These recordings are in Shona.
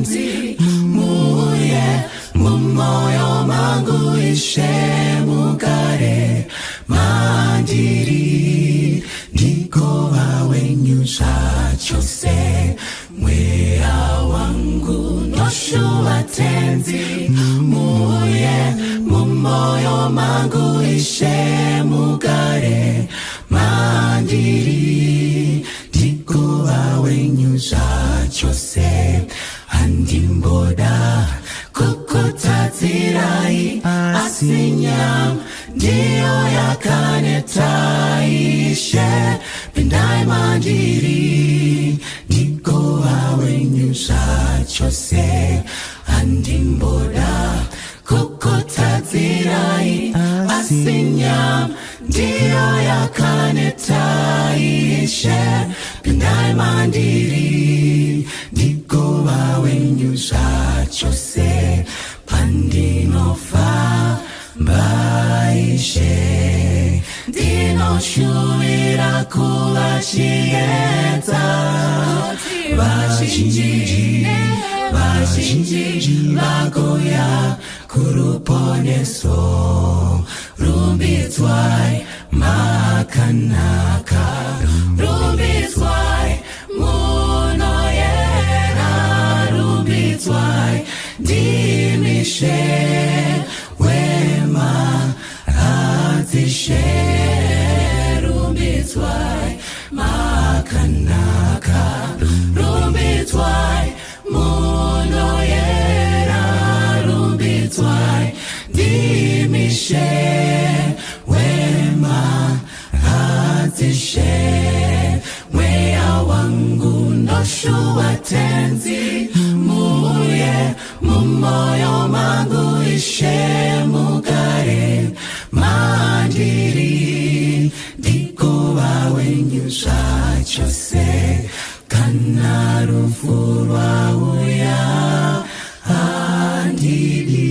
Tenzi, muuye mumoyo mangu, Ishe, mugare mandiri, ndigova wenyu zvachose. Mweya wangu noshuva Tenzi, muuye mumoyo mangu, Ishe, mugare mandiri, ndigova wenyu zvachose. Handimboda kukutadzirai, asi nyama ndiyo yakaneta. Ishe, pindai mandiri, ndigova wenyu zvachose. Handimboda kukutadzirai, asi nyama ndiyo yakaneta. Ishe, pindai mandiri, ndigova wenyu zvachose. Pandinofamba, Ishe, ndinoshuvira kuva chiedza. Vazhinji, vazhinji vagouya kuruponeso. Rumbidzwai, makanaka, rumbidzwai, munoyera, rumbidzwai, ndimi Ishe wemadzishe. Rumbidzwai, makanaka, rumbidzwai, munoyera, rumbidzwai, ndimi Ishe wemadzishe. Mweya wangu noshuva Tenzi, muuye mumoyo mangu, Ishe, mugare mandiri, ndigova wenyu zvachose. Kana rufu rwauya, handidi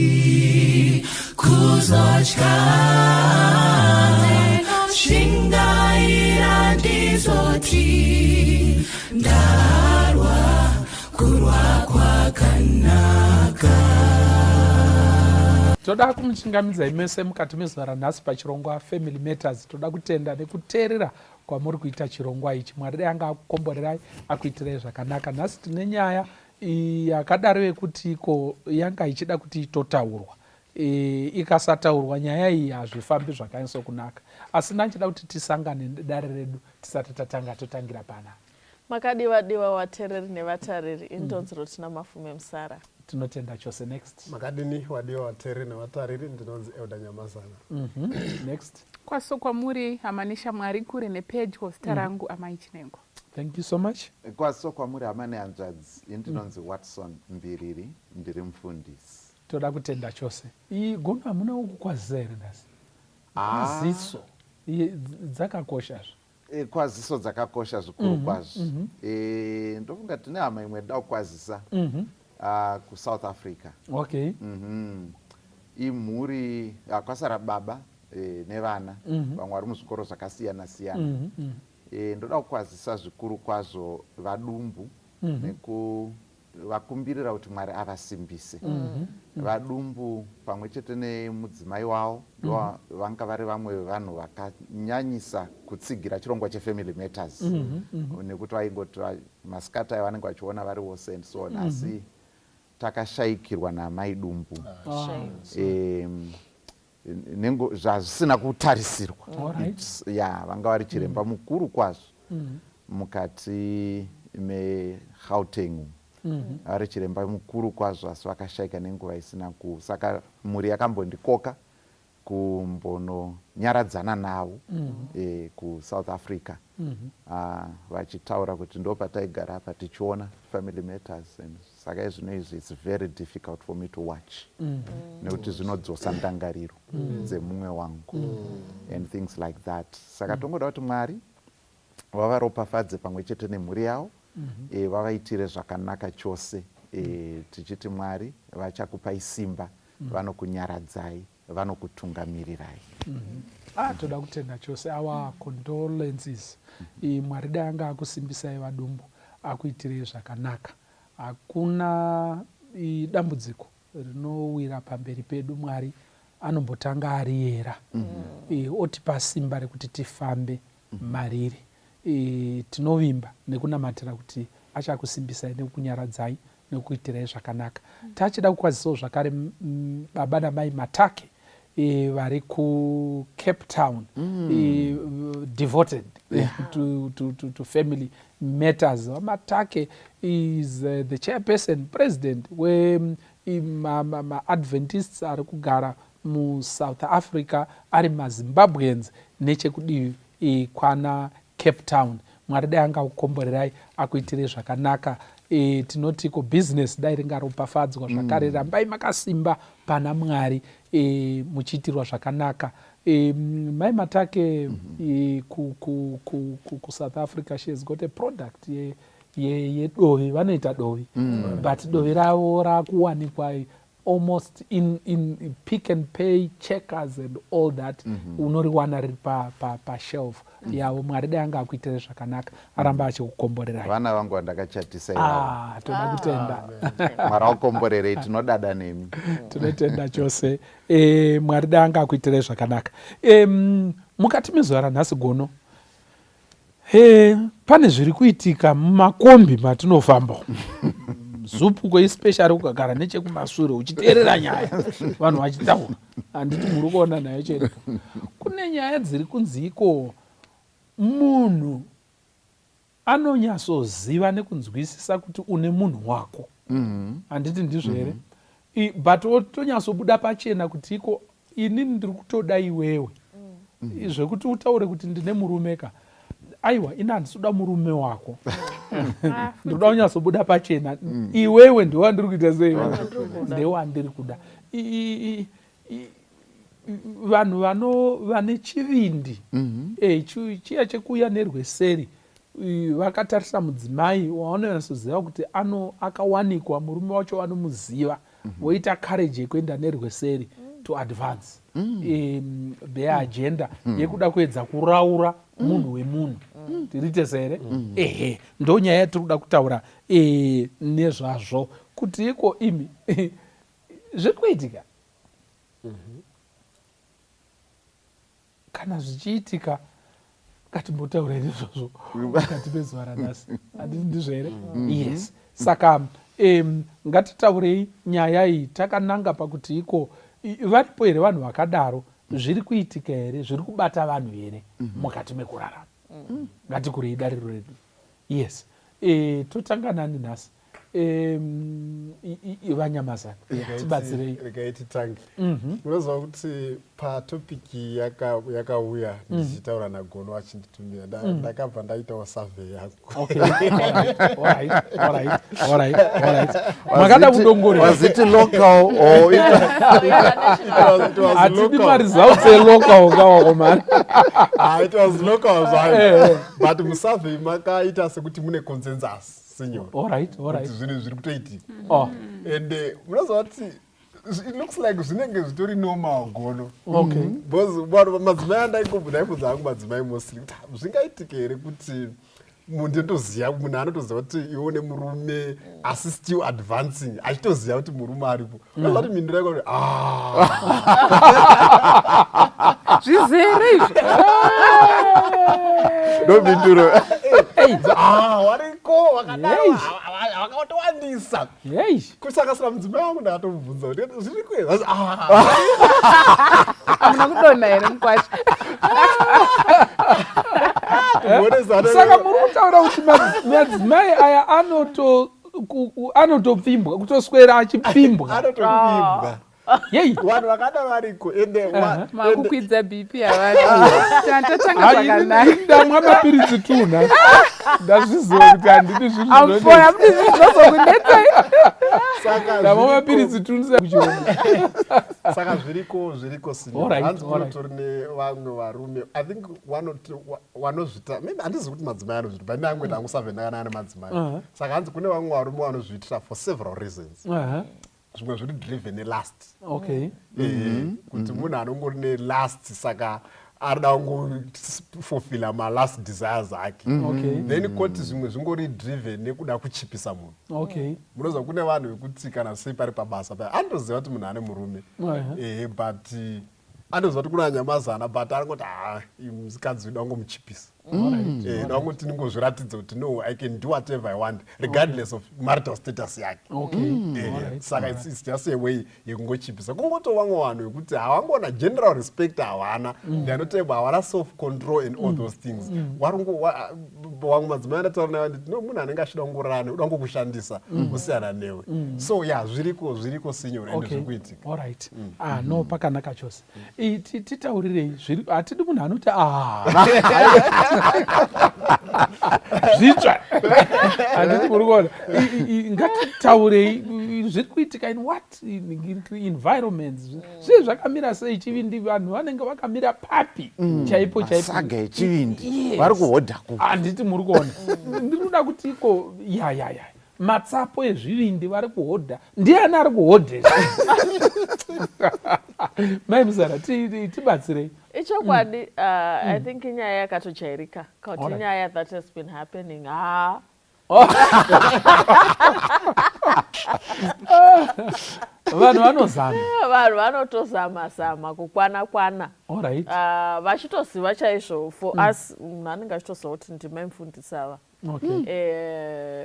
kuzotya. Shingaira, ndizoti ndarwa kurwa kwakanaka. Toda kumuchingamidzai mese mukati mezuva ranhasi pachirongwa Family Matters. Toda kutenda nekuteerera kwamuri kuita chirongwa ichi. Mwari dai anga akukomborerai, akuitirai zvakanaka. Nhasi tine nyaya yakadaro yekuti iko yanga ichida kuti itotaurwa. Ikasataurwa nyaya iyi, hazvifambi zvakanyatso kunaka. Asi ndanchida kuti tisangane nedare redu tisati tatanga. Totangira pana Makadiwa diwa wateereri nevatariri, indonzi Rotina Mafume Musara. Tinotenda chose. Next. Makadini wadiwa vateereri nevatariri, ndinonzi Elder Nyamazana. Next. Kwaso kwamuri hama neshamwari kure nepedyo, zita rangu Amai Chinengo. Thank you so much. Kwaso kwamuri hama nehanzvadzi, indinonzi Watson Mbiriri, ndiri mufundisi. Toda kutenda chose. Gono, hamuna kukwazisa here nhasi? Kwaziso dzakakoshazve. Kwaziso dzakakosha zvikuru kwazvo. Ndofunga tine hama imwe ndida kukwazisa kuSouth Africa. Imhuri, kwasara baba nevana, vamwe vari muzvikoro zvakasiyana siyana. Ndoda kukwazisa zvikuru kwazvo vaDumbu nekuvakumbirira kuti Mwari avasimbise. VaDumbu pamwe chete nemudzimai wavo ndo vanga vari vamwe vevanhu vakanyanyisa kutsigira chirongwa cheFamily Matters, nekuti vaingoti masikati ayo vanenge vachiona vari vose and so on. Asi takashayikirwa naMai Dumbu zvazvisina kutarisirwa. Ya, vanga vari chiremba mukuru kwazvo mukati meGauteng, vari chiremba mukuru kwazvo, asi vakashayika nenguva isina ku. Saka mhuri yakambondikoka kumbononyaradzana navo kuSouth Africa, vachitaura kuti ndo pataigara apa tichiona Family Matters, and saka izvino izvi it's very difficult for me to watch, nekuti zvinodzosa ndangariro dzemumwe wangu and things like that. Saka tongoda kuti Mwari vavaropafadze pamwe chete nemhuri yavo, vavaitire zvakanaka chose, tichiti Mwari vachakupai simba, vanokunyaradzai, vanokutungamirirai. Ah, toda kutenda chose. Our condolences. Mwari dai anga akusimbisai, vaDumbu, akuitirei zvakanaka. Hakuna dambudziko rinowira pamberi pedu, Mwari anombotanga ariyera, otipa simba rekuti tifambe mariri. Tinovimba nekunamatira kuti achakusimbisai nekukunyaradzai nekukuitirai zvakanaka. Tachida kukwazisawo zvakare baba namai Matake vari kuCape Town, devoted to Family Matters. VaMatake is the chairperson, president wemaAdventists ari kugara muSouth Africa, ari maZimbabweans nechekudivi kwana Cape Town. Mwari dai angakukomborerai, akuitirei zvakanaka. Tinoti ko business dai ringaropafadzwa zvakare. Rambai makasimba pana Mwari, muchiitirwa zvakanaka. Mai Matake kuSouth Africa, she has got a product yedovi, vanoita dovi, but dovi ravo rakuwanikwa almost in Pick and Pay, Checkers and all that. Unoriwana riri pashelf yavo. Mwari dai anga akuitire zvakanaka, aramba achikukomborerai. Vana vangu vandakachatisa. Ah, toda kutenda. Mwari akukomborerei, tinodada nemi. Tinotenda chose. Mwari dai anga akuitirei zvakanaka. Mukati mezuva ranhasi, Gono, pane zviri kuitika mumakombi matinofamba, zupuko especially ukagara nechekumasure uchiteerera nyaya vanhu vachitaura. Handiti muri kuona nayo cheripo? Kune nyaya dziri kunzi iko munhu anonyatsoziva nekunzwisisa kuti une munhu wako. Handiti ndizvo here? But otonyatsobuda pachena kuti iko inini ndiri kutoda iwewe. Zvekuti utaure kuti ndine murume ka, aiwa, ini handisi kuda murume wako, ndinoda kunyatsobuda pachena, iwewe ndewandiri kuita sei, ndewandiri kuda. Vanhu vane chivindi chiya chekuuya nerweseri vakatarisa mudzimai wavanonyatsoziva kuti ano akawanikwa murume wacho vanomuziva, voita courage yekuenda nerweseri to advance their agenda yekuda kuedza kuraura munhu wemunhu. Tiri tese here? Ehe, ndo nyaya yatiri kuda kutaura nezvazvo, kuti iko imi zviri kuitika. Kana zvichiitika, ngatimbotaurai nezvazvo mukati mezuva ranhasi. Handiti ndizvo here? Yes. Saka ngatitaurei nyaya iyi takananga pakuti iko varipo here vanhu vakadaro? Zviri kuitika here? Zviri kubata vanhu here mukati mekurarama? Ngatikurei dariro redu. Yes, totanga nani nhasi? VaNyamazana, tibatsirei. Regai titange. Munoziva kuti patopic yakauya ndichitaura naGono achinditumira, ndakabva ndaitawo survey yangu. Okay, alright. Makada kudongorera. Was it local or It was Hatidi local. maresults elocal kawakomana. Ah, it was local zvayo, but musurvey makaita sekuti mune consensus, senior, All right. kuti zvinhu zviri kutoitika. And munoziva kuti it looks like zvinenge zvitori normal, Gono, because vanhu, madzimai andaingobvunza hangu, madzimai mostly, kuti ah, zvingaitika here kuti munhu ndotoziva, munhu anotoziva kuti iwe une murume asi still advancing achitoziva kuti murume aripo? Unoziva kuti mhinduro yako kuti ah. Zvizere izvo. Ndomhinduro. Ah, wariko wakadaro, vakatowandisa. Hey. Kusakasira mudzimai wangu ndakatomubvunza kuti zviriko here? Ah. Hamuna kudonha here mukwasha? Saka muri kutaura kuti madzimai aya anotopfimbwa, kutoswera achipfimbwa? Anotopfimbwa. Yei. Vanhu vakada variko ende Makukwidza BP yavanhu, tatanga zvakanaka. Ndamwa mapiritsi tuna, ndazviziva kuti handidi zvinhu. Amfora hamudi zvinhu zvinozokunetsai. Saka Ndamwa zviriko. mapiritsi tuna kuchirungu. Saka zviriko, zviriko, senior. Hanzi kunotori nevamwe varume, I think vanozvita, maybe handizivi kuti madzimai anozviita, but nangu hangu survey ndakananga nemadzimai. Saka hanzi kune vamwe varume vanozviitira for several reasons. Zvimwe zviri driven nelust. Kuti munhu anongori nelust, saka Arida kungofulfilla malast desires ake. Then koti zvimwe zvingori driven nekuda kuchipisa munhu. Munoziva kune vanhu vekuti kana sei pari pabasa paya, anotoziva kuti munhu ane murume, ehe, but anoziva kuti kuna nyamazana, but anongoti, ha, mukadzi uda kungomuchipisa. Da kungoti ndingozviratidza kuti no, I can do whatever I want regardless of marital status yake. Saka it's just a way yekungochipisa. Kungoto vamwe vanhu vekuti havangona general respect, havana, they are not able, havana self control and all those things. Vamwe madzimai andataura nayo nditi, no, munhu anenge achida kungorara, uda kungokushandisa, kusiyana newe. So yeah, zviriko, zviriko, signor, ende zviri kuitika. Alright. Ah, no, pakanaka chose. Titaurirei zviri. Hatidi munhu anoti, ah, zvitsva. Handiti muri kuona? Ngatitaurei zviri kuitika in what environments, zvii zvakamira sei, chivindi, vanhu vanenge vakamira papi chaipo chaipo? Masaga echivindi Yes. vari kuhodha ku Handiti muri kuona? Ndinoda kuti iko ya ya ya matsapo ezvivindi vari kuhodha, ndiani ari kuhodhesa? Mai Musara, tibatsirei. Ichokwadi, I think inyaya yakatojairika kuti inyaya that has been happening, ha. Vanhu vanozama. Vanhu vanotozama zama kukwana kwana, vachitoziva chaizvo. For us, munhu anenge achitoziva kuti ndimai mufundisi ava.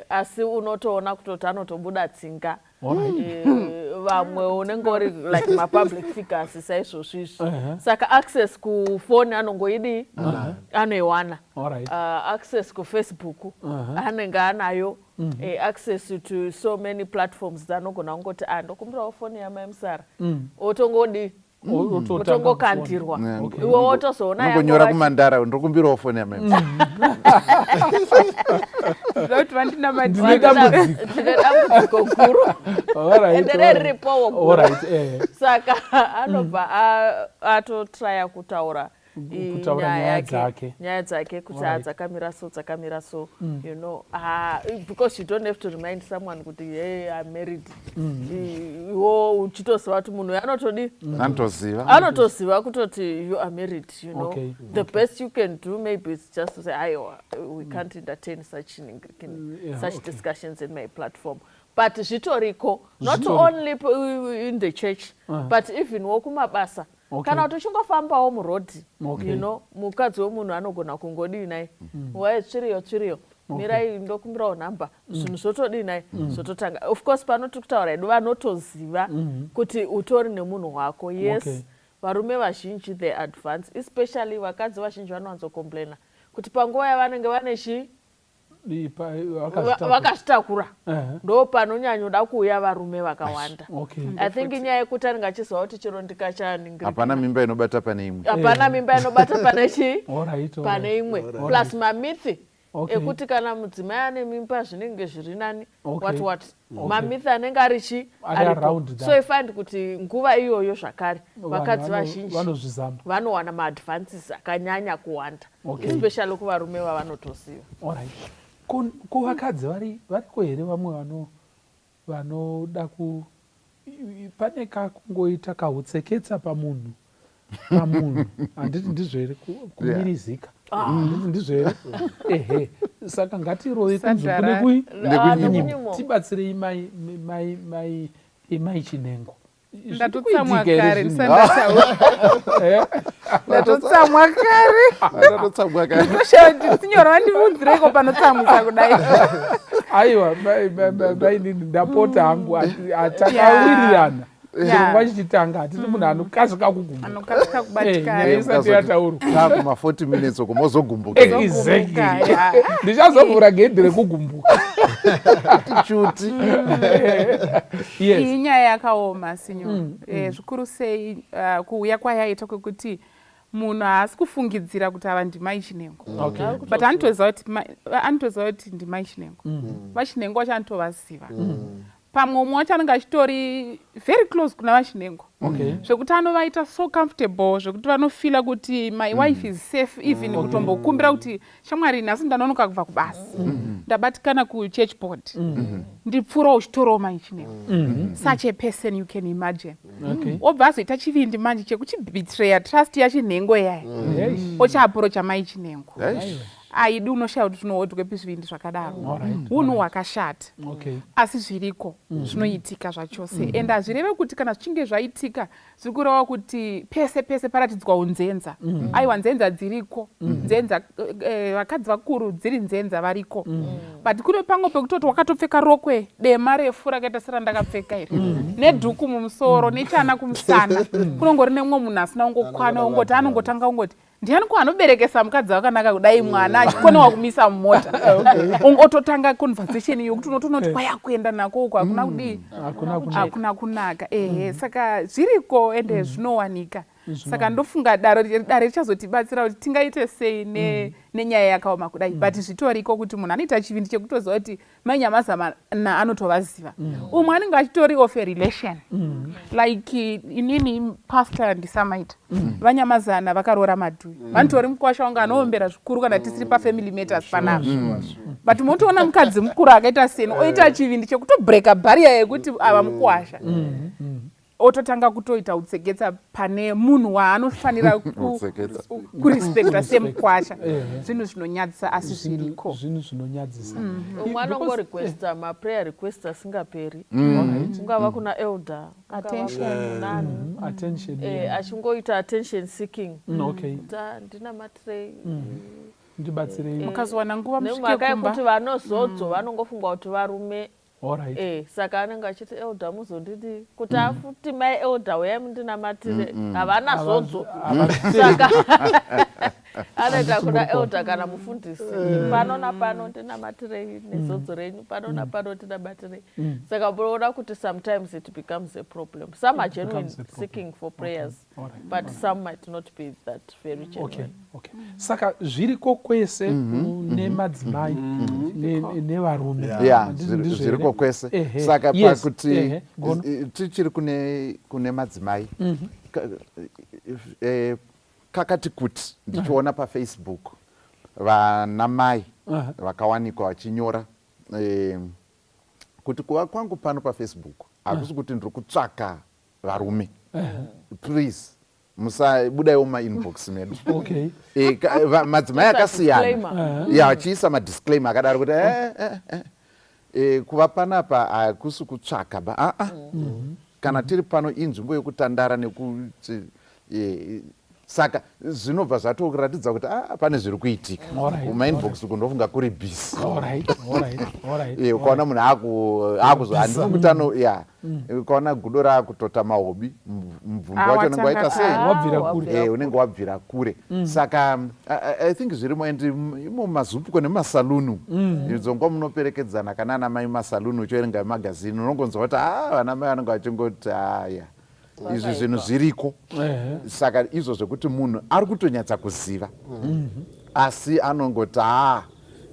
Asi unotoona kutoti anotobuda tsinga. Vamwe unenge uri like mapublic figures saizvozvo izvi. Saka access kufoni anongoidii, anoiwana. Access kuFacebook anenge anayo. Access to so many platforms dzanogona kungoti, ah, ndokumbirawo foni yamai Musara, otongodi Ototanga. Otongokandirwa. Yeah. Iwe wotozoona Unongonyora yako. Kumandara, ndokumbirawo foni yamai. Ndoda kuti vandinamatire. Ndine dambudziko. Ndine dambudziko guru. Ende riripowo guru. Alright, eh. Saka anobva atotraya kutaura Kutaura nyaya nyaya yake, dzake. Nyaya dzake kuti dzakamira so, dzakamira so, ah, because you don't have to remind someone kuti, hey, I'm married. Iwo uchitoziva kuti munhu uyu anotodi Anotoziva. Anotoziva kutoti you are married. The best you can do maybe is just to say, aiwa, we can't entertain such such discussions in my platform. But zvitoriko, not only in the church, but even wokumabasa, kana kuti uchingofambawo murodhi, mukadzi wemunhu anogona kungodii nai, wai tsviriyo tsviriyo, mirai ndokumbirawo nhamba, zvinhu zvotodii nai, zvototanga. Of course pano tiri kutaura hedu vanotoziva kuti utori nemunhu wako. Yes. Varume vazhinji, they advance, especially vakadzi vazhinji vanowanzocomplaina kuti panguva yavanenge vane chi Vakazvitakura. Vakazvitakura, ndo panonyanyoda kuuya varume vakawanda. I think inyaya yekuti anenge achiziva kuti chero ndikachaningirikina, Hapana mimba inobata pane imwe. Hapana mimba inobata pane chii, pane imwe. Plus mamyths ekuti kana mudzimai ane mimba zvinenge zviri nani, what what, mamyths anenge ari chi Ari aripo. Around that. So I find kuti nguva iyoyo zvakare Vanhu vakadzi vazhinji vanozvizama. Vanowana maadvances akanyanya kuwanda, especially kuvarume vavanotoziva. Alright. Ko vakadzi variko here vamwe vanoda ku pane kakungoita kahutseketsa pamunhu, handiti ndizvo here? Kumirizika, handiti ndizvo here? Ehe, saka ngatirove kunzungu Sadhara. nekui Ah, Nekunyimo. nekunyimo. Tibatsirei mai mai mai mai Chinengo. Ndatotsamwa Zviri kuitika here kare. zvinhu? Ndisandataura, ndatotsamwa kare. Ndatotsamwa kare. Toshaya kuti sinyoro vandiunzireiko panotsamwisa kudai. Aiwa, mainini, ndapota hangu, takawirirana chirongwa chichitanga, hatiti munhu anokasika kugumbuka. Anokasika kubatikana. Nyaya isati yataurwa. Takuma 40 minutes uko mozogumbuka. Exactly, ndichazovhura gedhi rekugumbuka. Chuti. Yes. Iyi nyaya yakaoma, sinyoro, zvikuru sei kuuya kwayaita kwekuti munhu haasi kufungidzira kuti ava ndimai Chinengo, but anotoziva kuti anotoziva kuti ndimai Chinengo. VaChinengo vacho anotovaziva. Pamwe umwe wacho anenge achitori very close kuna VaChinengo, zvekuti anovaita so comfortable zvekuti vanofeela kuti my wife is safe, even kutombokumbira kuti, "Shamwari, nhasi ndanonoka kubva kubasa, ndabatikana kuchurch board, ndipfuura uchitorawo mai Chinengo." Such a person, you can imagine, obva azoita chivindi manje chekuchibetreya trust yaChinhengo yaya, ochiapproacha mai Chinhengo. Eish. Aidi unoshaya kuti tinohodwepi zvivindi zvakadaro. Unhu hwakashata, asi zviriko, zvinoitika zvachose, and hazvireve kuti kana zvichinge zvaitika zviri kureva kuti pese pese paratidzwa unzenza. Aiwa, nzenza dziriko, nzenza, vakadzi vakuru dziri nzenza variko, but kune pamwe pekutoti wakatopfeka rokwe dema refu rakaita serandakapfeka iri, nedhuku mumusoro, nechana kumusana, kunongori nemumwe munhu asina kungokwana, ungoti anongotanga ungoti, "Ndiani ko anoberekesa mukadzi wakanaka kudai mwana achikonewa kumisa mumota?" Ototanga conversation yokuti unotonoti kwayakuenda nako uko hakuna kudii, Hakuna kunaka. Hakuna kunaka, ehe. Saka zviriko, ende zvinowanika. Saka ndofunga dare richazotibatsira kuti tingaite sei nenyaya yakaoma kudai, but zvitoriko kuti munhu anoita chivindi chekutoziva kuti mai Nyamazana anotovaziva. Umwe anenge achitori of a relation, like inini, Pastor ndisamaita, VaNyamazana vakaroora Madhuyi, vanotori mukwasha wangu anoombera zvikuru kana tisiri paFamily Matters panapa. But motoona mukadzi mukuru akaita seni oita chivindi chekutobreaka barrier yekuti ava mukwasha, ototanga kutoita utseketsa pane munhu waanofanira Utseketsa. Kurespekta semukwasha. Zvinhu zvinonyadzisa, asi zviriko. Zvinhu zvinonyadzisa. Umwe anongorequesta maprayer request asingaperi, kungava kuna elder, kungava Attention. kunani. Attention. Achingoita attention seeking, kuti, "Ah, ndinamatirei." Ndibatsirei. Mukazowana nguva, musvike Nemhaka kumba. Yekuti vanozodzo vanongofunga kuti varume. Saka anenge achiti, "Elder, muzondidi kuti afuti mai elder, uyai mundinamatire." Havana zodzo, saka anoita kuna elder kana mufundisi, "Pano napano ndinamatirei nezodzo renyu, pano napano ndinamatirei." Saka unoona kuti sometimes it becomes a problem. Some are genuine, Becomes a problem. Seeking for prayers, Alright. but some might not be that very genuine. Okay, saka zviriko kwese nemadzimai nevarume. Ya, Ndizvo zviriko here? kwese. Saka pakuti Gono. tichiri kune madzimai, kakati kuti ndichiona paFacebook vana mai vakawanikwa vachinyora kuti, "Kuva kwangu pano paFacebook hakusi kuti ndiri kutsvaka varume. Please musabudaiwo mumainbox medu." Madzimai Isa akasiyana disclaimer. Ya, achiisa madisclaimer akadaro kuti kuva panapa hakusi kutsvaka ba aa kana tiri pano inzvimbo yekutandara nekuti saka zvinobva zvatoratidza kuti ah, pane zviri kuitika. Mumainbox uku ndofunga kuri busy. Ukaona munhu akuzo handifungi kuti ano ya, ukaona gudo raakutota mahobi, mubvumbi Ah, wacho unenge waita watanga sei? kare. Wabvira Ah, kure. wabvira. Unenge wabvira kure. Saka I think zvirimo, and imo mumazupuko nemumasalunu, idzo nguva munoperekedzana kana ana mai mumasaluni uchiverenga magazini, unongonzwa kuti a vana mai vanenge vachingoti, "Aya, izvi zvinhu zviriko." Saka izvo zvekuti munhu ari kutonyatsa kuziva, asi anongoti, "Aa,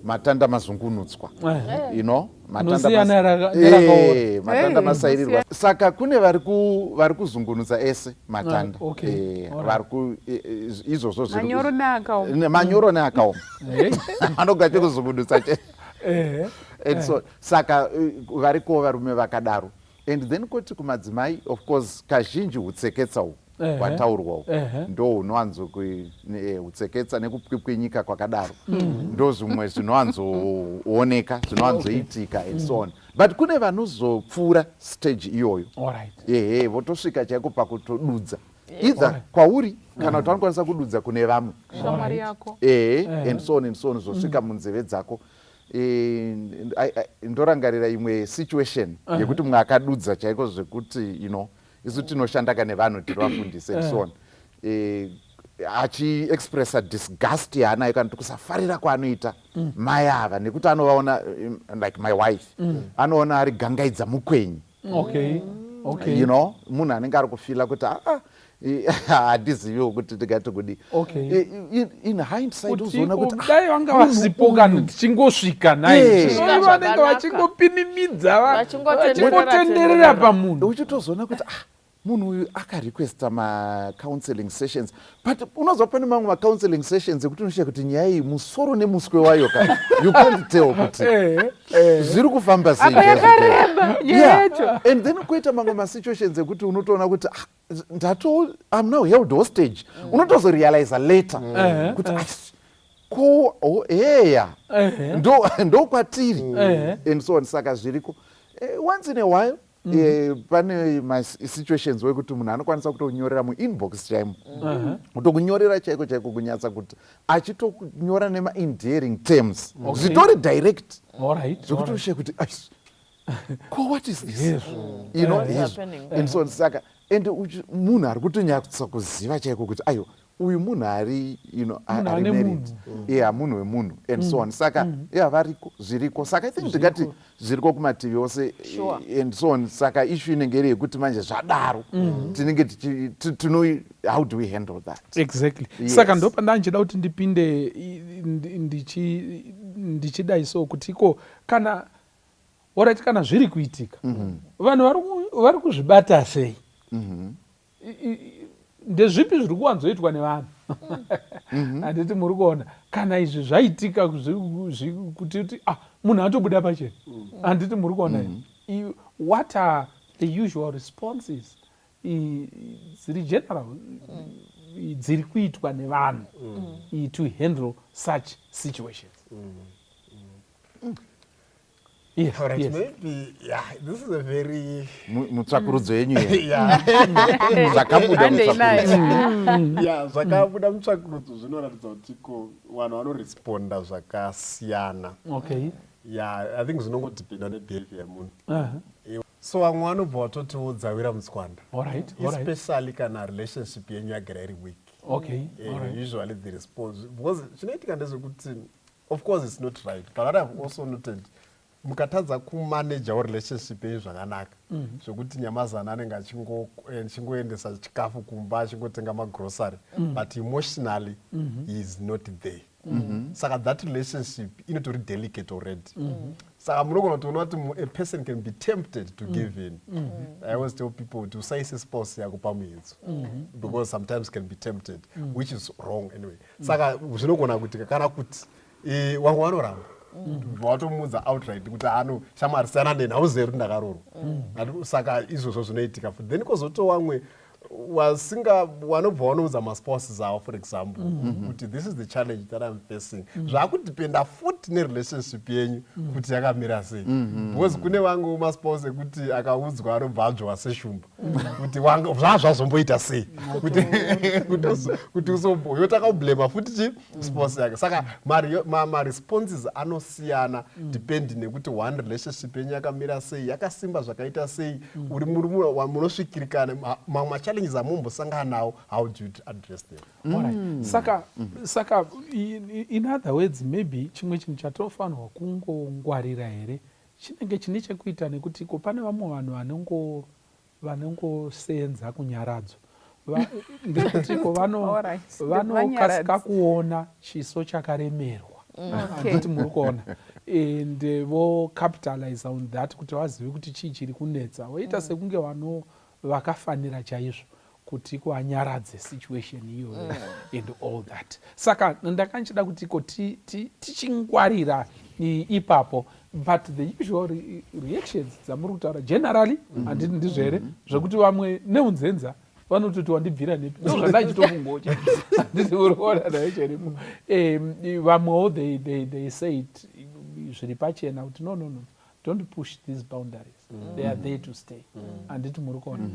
matanda mazungunutswa," matanda Anosiyana nerakaora. Matanda masairirwa. Saka kune vari kuzungunutsa ese matanda. Ah, okay. Vari izvozvo Manyoro neakaoma. Manyoro neakaoma anonga achikuzungunutsa che. And so saka variko varume vakadaro. And then koti kumadzimai, of course, kazhinji hutseketsa uhu hwataurwa uhu ndo hunowanzo hutseketsa nekupwipwinyika kwakadaro, ndo zvimwe zvinowanzooneka, zvinowanzoitika and so on. But kune vanozopfuura stage iyoyo, ehe, votosvika chaiko pakutodudza either kwauri kana kuti vanokwanisa kududza kune vamwe. Shamwari yako. Ehe, and so on and so on, zvosvika munzeve dzako. Ndorangarira imwe situation yekuti mumwe akadudza chaiko zvekuti isu tinoshandaka nevanhu, tiri vafundisi and so on, achiexpressa disgust yaanayo kana kuti kusafarira kwaanoita mai ava, nekuti anovaona like my wife, anoona ari gangaidza mukwenyi. Munhu anenge ari kufeela kuti aa. Handiziviwo kuti ndingati kudii. Okay. In hindsight Kuti uzoona kuti dai vanga vasipo kana tichingosvika nai. Eh. Zvino vanenge vachingopinimidza, Vachingotenderera, vachingotenderera pamunhu. Uchitozoona kuti munhu uyu akarequesta macounseling sessions, but unozwa pane mamwe macounseling sessions ekuti unoshiya kuti nyaya iyi musoro nemuswe wayo ka, you can't tell kuti Eh, eh. zviri kufamba sei Apa chaizvo chaizvo. yakareba nyaya yacho. And then koita mamwe masituations ekuti unotoona kuti ndato, I'm now held hostage. Unotozorealiza later kuti ko, oh, eya, ndo kwatiri and so on. Saka zviriko. Once in a while, pane masituations wekuti munhu anokwanisa kutonyorera muinbox chaimo, kutokunyorera chaiko chaiko, kunyatsa kuti achitonyora nemaendearing terms, zvitori direct, zvekuti ushaye kuti ko, what is this? What's Hezvo happening? And so on. Saka and munhu ari kutonyatsa kuziva chaiko kuti aiwa, uyu munhu ari Munhu ari ane married, yeah, munhu wemunhu and so on. Saka yeah, variko, zviriko. Saka I think ndingati zviriko kumativi ose and so on. Saka issue inenge iri yekuti manje zvadaro tinenge tino, how do we handle that? Exactly. Yes. Saka ndopanda ndichida kuti ndipinde ndichidai so kuti iko kana, alright, kana zviri kuitika, vanhu vari kuzvibata sei? Ndezvipi zviri kuwanzoitwa nevanhu? Handiti muri kuona kana izvi zvaitika, kuti munhu atobuda pachena? Handiti muri kuona? What are the usual responses dziri general dziri kuitwa nevanhu to handle such situations? Yes. All right, Yes. maybe, yeah, this is a very Mutsvakurudzo yenyu here? Yeah. Zvakabuda Handei nayo. mutsvakurudzo. Yeah, zvakabuda mutsvakurudzo zvinoratidza kuti ko vanhu vanoresponda zvakasiyana. Yeah, I think zvinongodependa nebehavior yemunhu. So vamwe vanobva vatotiudza wira mutswanda, All right. All right. especially kana relationship yenyu yagara iri weak. Usually the response, because chinoitika ndezvekuti, of course it's not right, but what I've also noted, mukatadza kumanajawo relationship yenyu zvakanaka, zvekuti nyamazana anenge achingoendesa chikafu kumba, achingotenga magrocery, but emotionally he is not there, saka that relationship inotori delicate already. Saka munogona kutoona kuti a person can be tempted to give in. I always tell people kuti usaise spouse yako pamuedzo, because sometimes can be tempted, which is wrong anyway. Saka zvinogona kuitika kana kuti vamwe vanoramba, vatomuudza outright kuti ano shamwari, siyana neni, hauzivi kuti ndakarorwa. Saka izvozvo zvinoitika futi. Then kwozoto vamwe wasinga vanobva vanoudza maspouses avo, for example, kuti this is the challenge that I'm facing. Zvakudependa futi nerelationship yenyu kuti yakamira sei, because kune vamwe maspouse ekuti akaudzwa anobva adzvova seshumba kuti zvaa zvazomboita sei kuti uzombo yotaka kublema futi chi spouse yake. Saka maresponses anosiyana depending nekuti one, relationship yenyu yakamira sei, yakasimba zvakaita sei, uri munosvikirikana, mamwe machallenges amumbosangana nawo, how do you address them? Alright. Saka in other words, maybe chimwe chinhu chatofanirwa kungongwarira here chinenge chine chekuita nekuti ko pane vamwe vanhu vanongosenza kunyaradzwa. Ndekuti ko vanokasika kuona chiso chakaremerwa. Handiti muri kuona? And vocapitalize on that kuti vazive kuti chii chiri kunetsa, voita sekunge vano vakafanira chaizvo kuti kuvanyaradze situation iyoyo and all that. Saka ndanga ndichida kuti ko tichingwarira ipapo, but the usual reactions dzamuri kutaura generally, handiti ndizvo here, zvekuti vamwe neunzenza vanototi wandibvira nepi, ndozvandachitokungocha, handiti uri kuona nayo cheripo? Vamwewo they say it zviri pachena kuti no, no, no, don't push these boundaries, they are there to stay. Handiti muri kuona?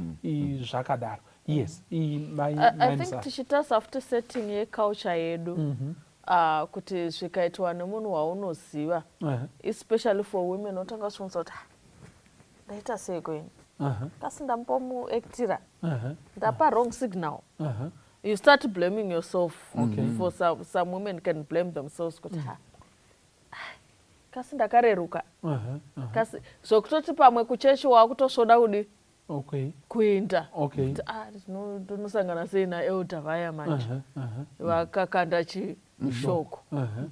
Zvakadaro, yes. I think tichitarisa futi setting yeculture yedu, kuti zvikaitwa nemunhu waunoziva, especially for women, otanga uchibvunza kuti, "Ah, ndaita sei kweni? Kasi ndambomuactira, ndapa wrong signal." You start blaming yourself. For some women can blame themselves kuti, "Ha, kasi ndakareruka." Kasi zvokutoti pamwe kuchechi wakutosvoda kudi. Kuenda kuti ah, tonosangana sei naelder vaya manje vakakanda chi shoko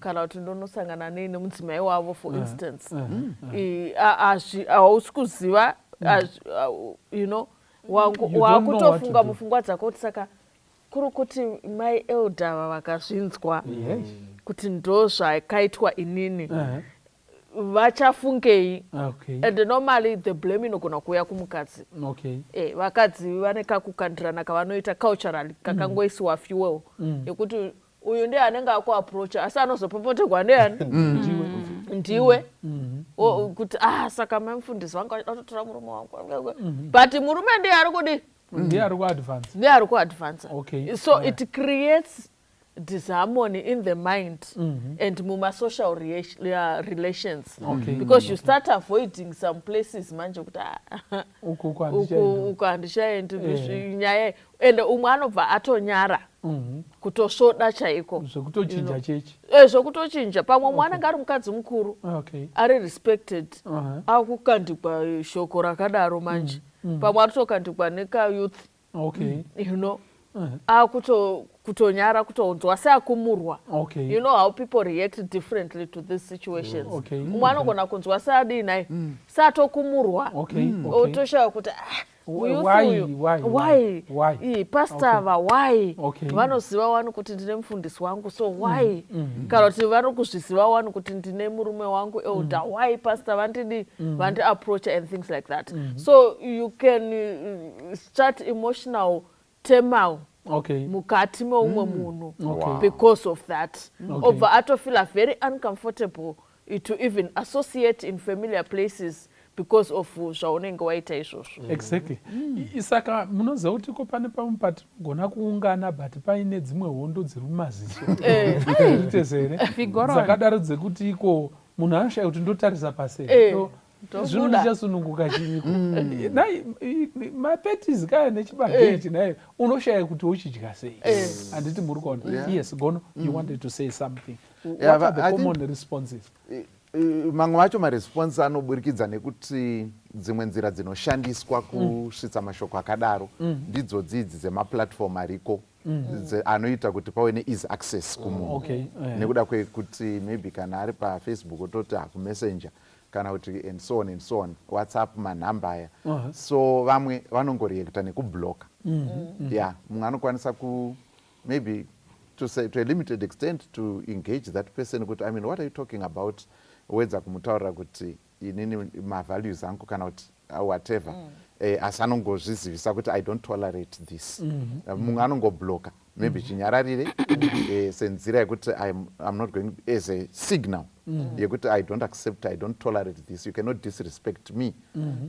kana kuti ndonosangana nei nemudzimai wavo, for instance. Hausi kuziva, wakutofunga mupfungwa dzako kuti saka kuri kuti mai elder ava vakazvinzwa kuti ndo zvakaitwa inini, vachafungei? And normally the blame inogona kuuya kumukadzi. Vakadzi vane kakukandirana kavanoita culturally, kakangoisiwa fuel yekuti uyu ndiye anenge akuapproacha, asi anozopopoterwa ndiani? Ndiwe. Kuti ah, saka mai mufundisi vanga vachida kutotora murume wangu, but murume ndiye ari kudi? Ndiye ari kuadvance. Ndiye ari kuadvansa. So it creates disharmony in the mind and mumasocial relations because you start avoiding some places manje kuti ah, uku uku uku handichaendi, nyaya. And umwe anobva atonyara kutosvoda chaiko. Zvekutochinja chechi. Zvokutochinja. Pamwe umwe anenge ari mukadzi mukuru ari respected, akukandikwa shoko rakadaro manje. Pamwe arikutokandikwa nekayouth, akutonyara kutonzwa seakumurwa. You know how people react differently to these situations. Umwe anogona kunzwa seadii nai, seatokumurwa, otoshaya kuti ah, why, why why pastor ava, why vanoziva wani kuti ndine mufundisi wangu, so why? Kana kuti vari kuzviziva wani kuti ndine murume wangu elder, why pastor vandidi, vandiapproach and things like that? So you can start emotional turmoil mukati meumwe munhu because of that. Obva atofeela very uncomfortable to even associate in familiar places because of zvaunenge waita izvozvo. Exactly. Saka munoziva kuti ko pane pamwe patinogona kuungana, but paine dzimwe hondo dziri mumaziso ritezere dzakadaro dzekuti iko munhu anoshaya kuti ndotarisa paseri, zvino ndichasununguka chiiko nai? Mapetisi kaya nechibage ichi nai, unoshaya kuti uchidya sei? Handiti muri kuona? Yes, Gono, you wanted to say something. What are the common responses? Mamwe acho maresponse anoburikidza nekuti dzimwe nzira dzinoshandiswa kusvitsa mashoko akadaro ndidzodzi idzi dzemaplatform ariko anoita kuti pave neeasy access kumunhu, nekuda kwekuti maybe kana ari paFacebook ototi hakumessenger, kana kuti and so on and so on, WhatsApp, manhamba aya. So vamwe vanongoreacta nekubloka. Yeah, mumwe anokwanisa ku maybe to say to a limited extent to engage that person kuti, "I mean, what are you talking about?" Wedza kumutaurira kuti inini mavalues angu kana kuti whatever, asi anongozvizivisa kuti I don't tolerate this. Mumwe anongobloka maybe chinyararire, senzira yekuti I'm not going, as a signal yekuti I don't accept, I don't tolerate this, you cannot disrespect me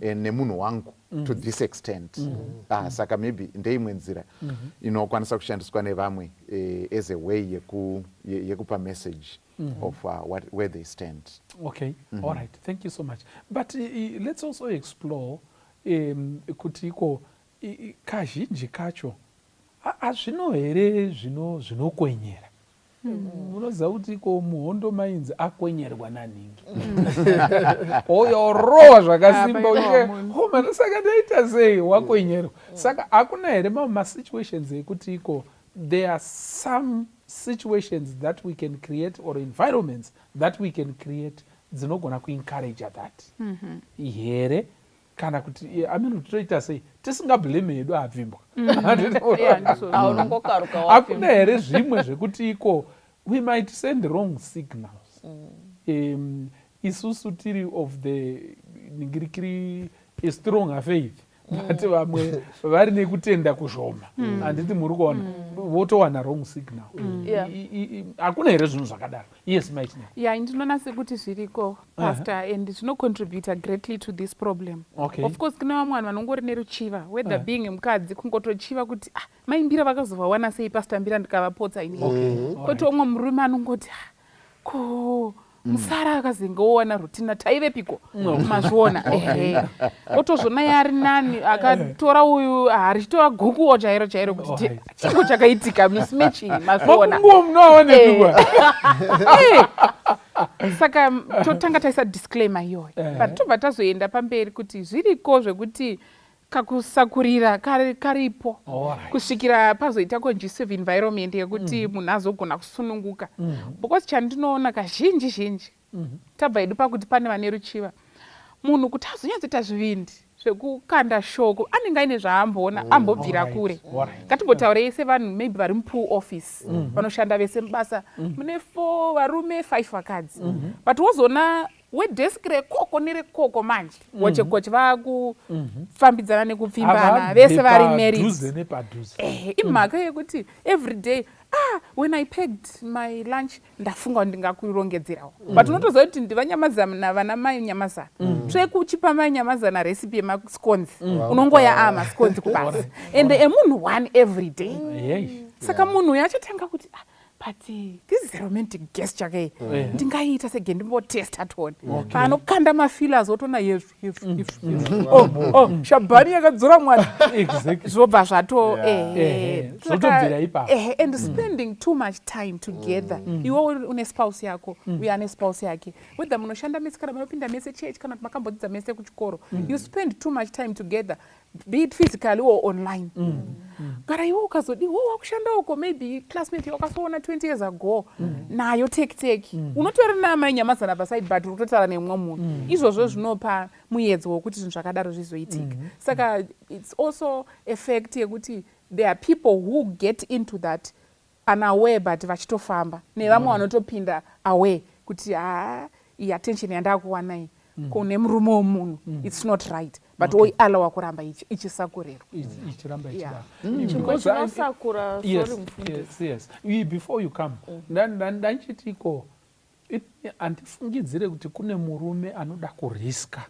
nemunhu wangu to this extent. Ah, saka maybe ndeimwe nzira inokwanisa kushandiswa nevamwe as a way yekupa message of where they stand. Okay, all right, thank you so much. But let's also explore kuti iko kazhinji kacho hazvino here zvinokwenyera? Munoziva kuti iko muhondo mainzi akwenyerwa naningi, oyorowa zvakasimba, homana, saka ndaita sei wakwenyerwa? Saka hakuna here mamwe masituations ekuti iko there are some situations that we can create or environments that we can create dzinogona kuencourage that here? Kana kuti I mean, toita sei tisingablame hedu abvimbwa? Hakuna here zvimwe zvekuti iko we might send wrong signals, isusu tiri of the ningirikiri stronger faith, but vamwe vari nekutenda kuzvoma, handiti muri kuona, votowana wrong signal? Hakuna here zvinhu zvakadaro? Yes, Maitina. Yeah, ndinoona sekuti zviriko, pastor, and zvinocontributa greatly to this problem. Of course kune vamwe vanhu vanongori neruchiva, whether being mukadzi, kungotochiva kuti ah, maimbira vakazovawana sei pastor Mbira, ndikavapotsa ini. Kwete umwe murume anongoti ah, ko musara akazenge owana rutina, taivepiko? Mazviona? Ehe, otozvona yari nani akatora uyu harichitora gukuwo chairo chairo kuti chingo chakaitika, mismatching, mazviona? Makunguo munoaonepikwa. Saka totanga taisa disclaimer iyoyo, but tobva tazoenda pamberi kuti zviriko zvekuti Kakusakurira karipo kusvikira pazoita conducive environment yekuti munhu azogona kusununguka, because chandinoona kazhinji zhinji, tabva hedu pakuti pane vane ruchiva, munhu kuti azonyatsoita zvivindi zvekukanda shoko anenge aine zvaamboona, ambobvira kure. Ngatimbotaurei sevanhu maybe vari mupool office, vanoshanda vese mubasa, mune four varume, five vakadzi, but wozoona wedesk rekoko nerekoko manje goche goche vaakufambidzana nekupfimbana vese vari married. Padhuze nepadhuze. Ehe, imhaka yekuti every day, ah, when I packed my lunch, ndafunga kuti ndingakurongedzerawo, but unotoziva kuti ndivanyamazana, vana mai Nyamazana. Tsvekuchipa mai Nyamazana recipe yemascones, unongoya a mascones kubasa, ende emunhu one every day. Saka munhu uyu achatanga kuti, ah, but this is a romantic gesture ke, ndingaita sege ndimbotesta tone. Paanokanda mafeelers, otoona yezvo yezvo yezvo yezvo, oh, Shabhani yakadzora mwana. Zvobva zvato Ehe, zvotobvira ipapo. Ehe, and spending too much time together, iwe une spouse yako, uye ane spouse yake, whether munoshanda mese kana munopinda mese church kana kuti makambodzidza mese kuchikoro, you spend too much time together, be it physically or online. Kana iwe ukazodi wo wakushanda uko, maybe classmate wakasoona 20 years ago nayo tekiteki, unotori namai Nyamazana paside, but uri kutotaura nemumwe munhu. Izvozvo zvinopa muedzo wokuti zvinhu zvakadaro zvizoitika. Saka it's also a fact yekuti there are people who get into that unaware, but vachitofamba nevamwe vanotopinda aware kuti haa, iyi attention yandakuwana iyi kune murume womunhu, it's not right, but oiallowa kuramba ichisakurirwa. Ichiramba ichidaro. Chimwe Because chinosakura, sorry, mufundisi. Yes. Before you come, ndanchitiko handifungidzire kuti kune murume anoda kuriska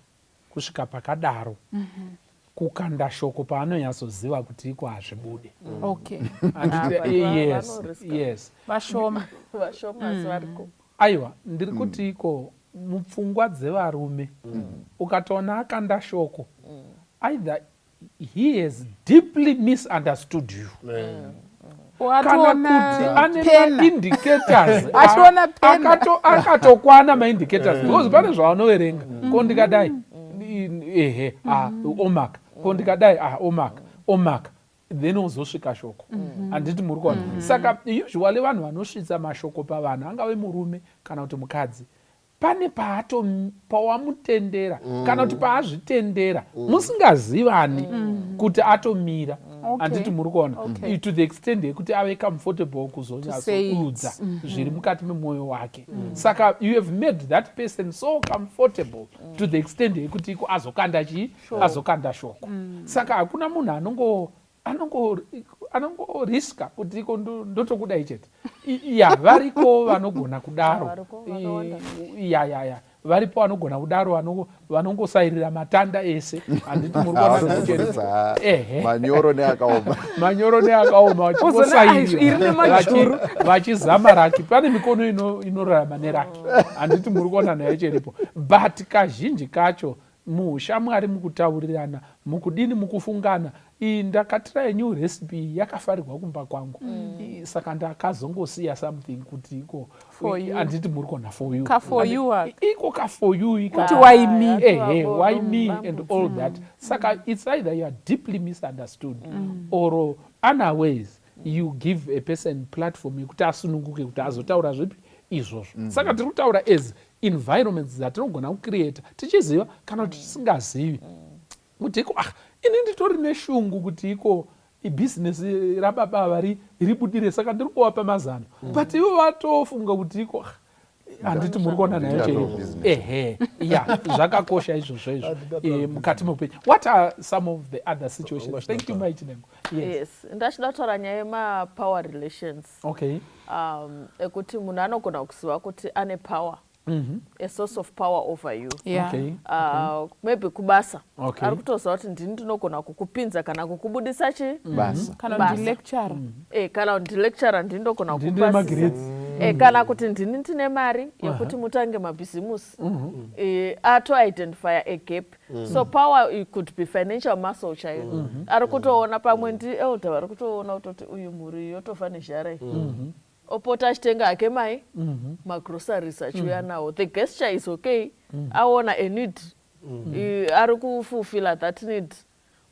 kusvika pakadaro, kukanda shoko paanonyatsoziva kuti iko hazvibude. Ah, but Yes. vanoriska. Yes. Vashoma. Vashoma, asi variko. Aiwa, ndiri kuti iko mupfungwa dzevarume, ukatoona akanda shoko, either he has deeply misunderstood you, kana Watoona kuti ane pena. maindicators. Achiona pena. Akatokwana maindicators, because pane zvavanoverenga. Ko ndikadai, ehe, ah, omaka. Ko ndikadai, ah, omaka, omaka, then ozosvika shoko. Handiti muri kuona? Saka usually vanhu vanosvitsa mashoko pavanhu, angave murume kana kuti mukadzi, pane paato pawamutendera kana kuti paazvitendera musingazivani kuti atomira. Handiti muri kuona? To the extent yekuti ave comfortable kuzonyatsoudza zviri mukati memwoyo wake. Saka you have made that person so comfortable to the extent yekuti iko azokanda chii? Azokanda shoko. Saka hakuna munhu anongoriska kuti iko ndotokudai chete. Ya, variko vanogona kudaro. Variko, vakawanda. Ya, varipo vanogona kudaro, vanongosairira matanda ese. Handiti muri kuona? Havasazobvisa. Ehe. Manyoro neakaoma. Manyoro neakaoma. Uzona, ai, iri Vachingosairira nemajuru. Vachizama raki. Pane mikono inorarama neraki. Handiti muri kuona nayo cheripo? But kazhinji kacho muushamwari, mukutaurirana, mukudini, mukufungana, iyi ndakatry new recipe iyi, yakafarirwa kumba kwangu. Saka ndakazongosiya something kuti iko For you. Handiti muri kuona? For you. Ka for you aka. Iko ka for you ika. Kuti why me? Ehe, why me and all that. Saka it's either you are deeply misunderstood or unawares you give a person platform yekuti asununguke kuti azotaura zvipi izvozvo. Saka tiri kutaura as environments dzatinogona kucreata tichiziva kana kuti tisingazivi kuti iko, ah, ini nditori neshungu kuti iko ibhizinesi rababa ava ribudire, saka ndiri kuvapa mazano, but ivo vatofunga kuti iko, ah, handiti muri kuona nayo cheripo? Business. Ehe, ya, zvakakosha izvozvo izvo mukati meupenyu. What are some of the other situations? Thank you, Maichinengo. Yes. Yes, ndachida kutaura nyaya yemapower relations, ekuti munhu anogona kuziva kuti ane power, a source of power over you. Maybe kubasa, ari kutoziva kuti ndini ndinogona kukupinza kana kukubudisa chi Basa. Kana Basa. kuti lecturer. Kana kuti ndilecturer, ndini ndogona Ndini kukupasisa. nemagrades. Kana kuti ndini ndine mari yekuti mutange mabhizimusi. Atoidentifya a gap. So power, it could be financial muscle chaiyo. Ari kutoona pamwe ndi elder, vari kutoona kutoti uyu mhuri yotofa nezhara iyi, opota achitenga hake mai magroceries, achiuya nawo. The gesture is okay, aona a need, ari kufulfilla that need.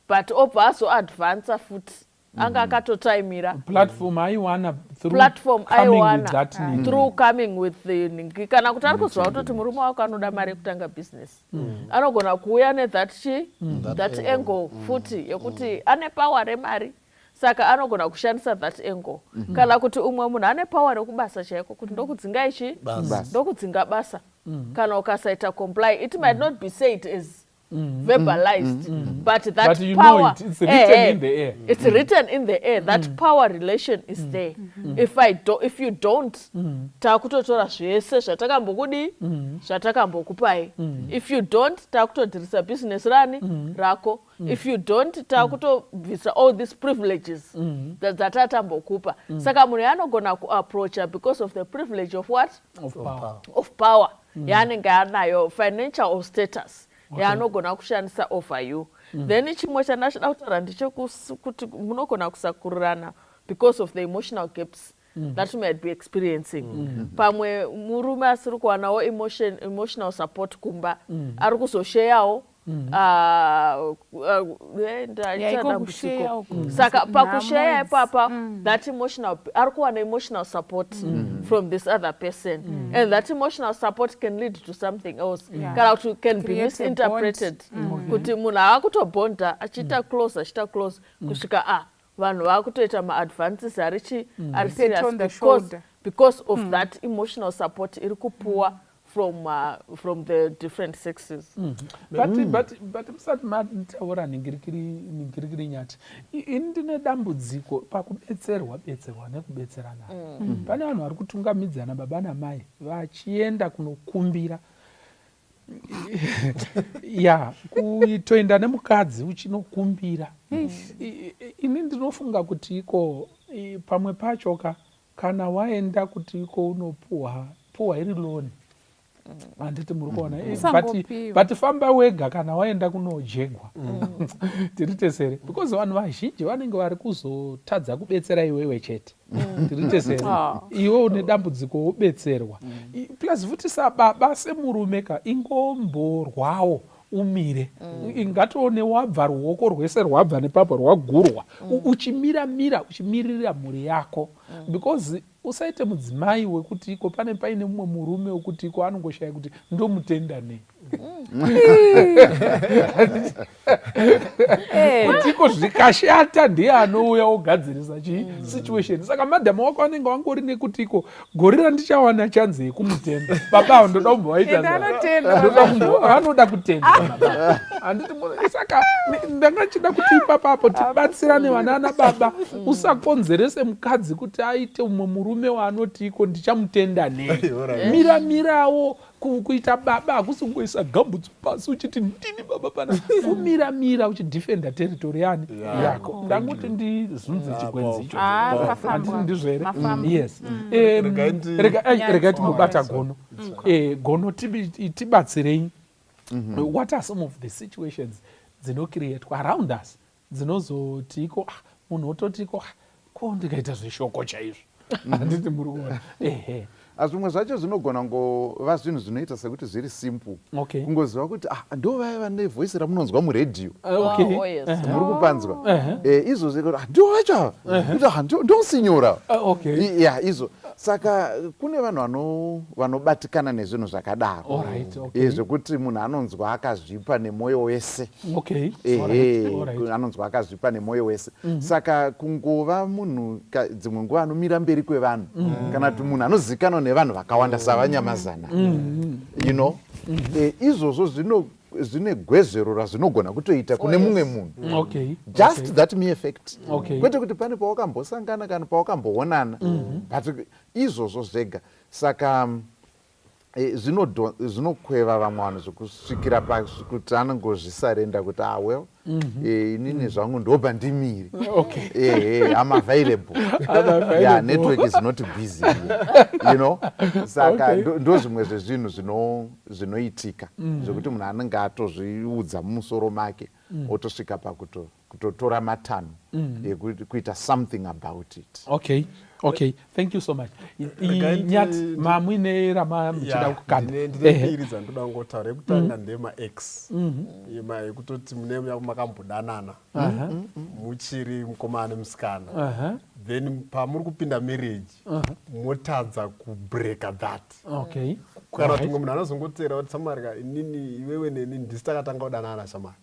But obva azoadvansa futi, anga akatotaimira. Platform aiwana through platform coming with aiwana that need. Through coming with the ningi, kana kuti ari kuziva kutoti murume wako anoda mari yekutanga business, anogona kuuya nethat chi that angle futi yekuti ane power remari, saka anogona kushandisa that angle. Kana kuti umwe munhu ane power rekubasa chaiko, kuti ndokudzinga ichi, Basa. Ndokudzinga basa kana ukasaita comply. It might not be said as verbalized, but that But you know power it. It's written in the air. It's written in the air. That power relation is there. If I do, if you don't, takutotora zvese zvatakambokudi, zvatakambokupai. If you don't, takutodhirisa business rani rako. If you don't, takutobvisa all these privileges dzatatambokupa. Saka munhu yaanogona kuapproacha because of the privilege of what? Of power. Of power yaanenge anayo, financial or status yaanogona kushandisa over you. Then chimwe chandachida kutaura ndechekuti munogona kusakurirana because of the emotional gaps that you might be experiencing. Pamwe murume asiri kuwanawo emotional support kumba, ari kuzosheyawo. Yeah, Ndaita iko dambudziko. kusheya uku. Saka Nhamo pakusheya idzi. ipapa, that emotional, ari kuwana emotional support from this other person, and that emotional support can lead to something else, kana kuti can be Create a misinterpreted, kuti munhu aakutobhonda achiita close, achiita close, kusvika vanhu vakutoita maadvances ari chi ari Pat serious on the because, shoulder. Because of that emotional support iri kupuwa from the different sexes. But musati mataura ningirikiri nyati, ini ndine dambudziko pakubetserwa betserwa nekubetserana. Pane vanhu vari kutungamidzana, baba namai, vachienda kunokumbira ya kutoenda nemukadzi uchinokumbira. Ini ndinofunga kuti iko pamwe pacho ka, kana waenda kuti iko unopuhwa puhwa iri loan, handiti muri kuona? Usangopiwa. But famba wega kana waenda kunojegwa, tiri tesere, because vanhu vazhinji vanenge vari kuzotadza kubetsera iwewe chete, tiri tesere. Ah. Iwe une dambudziko wobetserwa. Plus futi sababa, semurume ka, ingomborwawo umire. Ingatoone wabva ruoko rwese rwabva nepapo rwagurwa, uchimira mira, uchimiririra mhuri yako, because usaite mudzimai wekuti iko pane paine mumwe murume wekuti iko anongoshaya kuti ndomutenda nei, kuti iko zvikashata ndiye anouya ogadzirisa chi situation. Saka madhamu wako anenge wangori nekuti iko gore randichawana chanze yekumutenda baba avo, ndoda kumbovaita. Ende anotenda. Vanoda kutenda baba, handiti? Saka ndanga ndichida kuti ipapapo tibatsirane vanana baba. Usakonzerese mukadzi kuti aite umwe murume waanoti iko ndichamutenda nei. Mira mirawo. Kuita baba hakusi kungoisa gambutsu pasi uchiti ndini baba pana. Kumira mira uchidefenda territory yani yako. Ndangoti ndizunze chigwenzi icho. Ah, Handiti pafambwa. ndizvo here? Mafamba. Yes. Regai Regai timubata Gono. Gono, tibatsirei. What are some of the situations dzinocreatwa around us dzinozoti iko munhu ototi iko ko ndikaita zveshoko chaizvo, handiti muri kuona? Ehe. Asi zvimwe zvacho zvinogona ngova zvinhu zvinoita sekuti zviri simple. Kungoziva kuti ndo vaya vane voice ramunonzwa muredhiyo. Oh, yes. Muri kupanzwa? Izvozvo kuti ndo vacho ava. Kuti ndosinyora. Ya, izvo. Saka kune vanhu vanobatikana nezvinhu zvakadaro. Zvekuti munhu anonzwa akazvipa nemwoyo wese. Ehe, anonzwa akazvipa nemwoyo wese. Saka kungova munhu dzimwe nguva anomira mberi kwevanhu, kana kuti munhu anozivikanwa nevanhu vakawanda savanyamazana, izvozvo zvine gwezvero razvinogona kutoita kune mumwe munhu. Just that mere fact, kwete kuti pane pawakambosangana kana pawakamboonana, but izvozvo zvega. Saka zvinokweva vamwe vanhu zvekusvikira pakuti anongozvisarenda kuti ah, well, inini zvangu ndobva ndimire. I'm available. I'm available. Yeah, network is not busy here. Saka ndo zvimwe zvezvinhu zvinoitika zvekuti munhu anenge atozviudza mumusoro make, otosvika pakutotora matanho ekuti kuita something about it. Okay. Okay, thank you so much. Nyati mamuine rama muchida kukanda. Ndine mbiri dzandoda kungotaura. Yekutanga ndema ex. Yema yekutoti mune makambodanana. Muchiri mukomana nemusikana. Then pamuri kupinda marriage motadza kubreaka that. Okay. Kana kuti mumwe munhu anozongoteera kuti samarika inini iwewe neni ndisi takatanga kudanana shamari.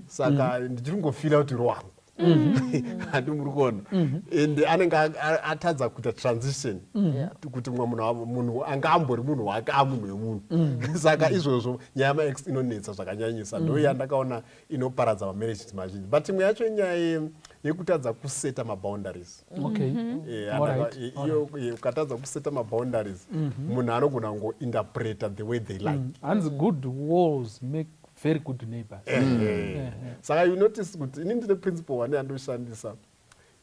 Saka ndichiri kungofila kuti rwangu. Handi muri kuona. And anenge atadza kuita transition kuti mumwe munhu anga ambori munhu wake amunhu wemunhu. Saka izvozvo nyaya yamaex inonetsa zvakanyanyisa. Ndo yandakaona inoparadza mamarriages mazhinji. But imwe yacho inyaya yekutadza kuseta maboundaries. Iyo ukatadza kuseta maboundaries, munhu anogona kungointerpreta the way they like. Hanzi good walls make very good neighbors. Saka you notice kuti ini ndine principle one yandoshandisa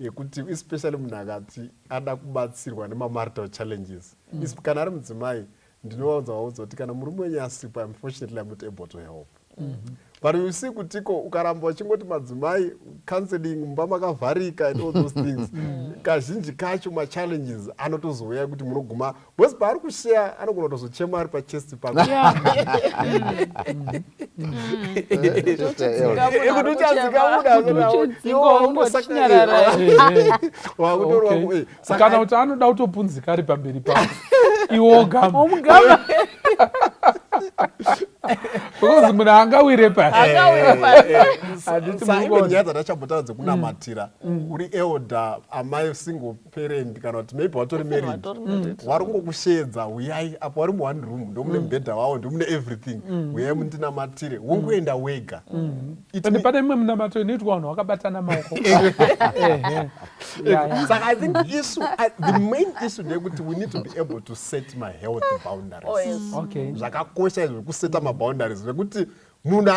yekuti especially munhu akati ada kubatsirwa nemamarital challenges, kana ari mudzimai, ndinovaudza vaudza kuti kana murume wenyu asipo, unfortunately I'm not able to help. But you see kutiko ukaramba uchingoti madzimai counseling mumba makavharika and all those things, kazhinji kacho machallenges anotozouya kuti munoguma because paari kushare anogona kutozochema ari pachest pako ekuti uchadzika munhu kana kuti anoda kutopunzika ari pamberi pako iwe wogama because munhu angawire pasi. Even nyaya dzatachambotaura dzekunamatira, uri elder, amai single parent, kana kuti maybe watori married, wari kungokushedza, uyai apo wari muone room, ndomune mubhedha wavo, ndomune everything, uyai mundinamatire, wongoenda wega. Ende pane imwe munamato inoitwa vanhu vakabatana maoko. Saka I think issue, the main issue ndeyekuti we need to be able to set my health boundaries. Oh, yes. Zvakakosha izvo kuseta maboundaries zvekuti munhu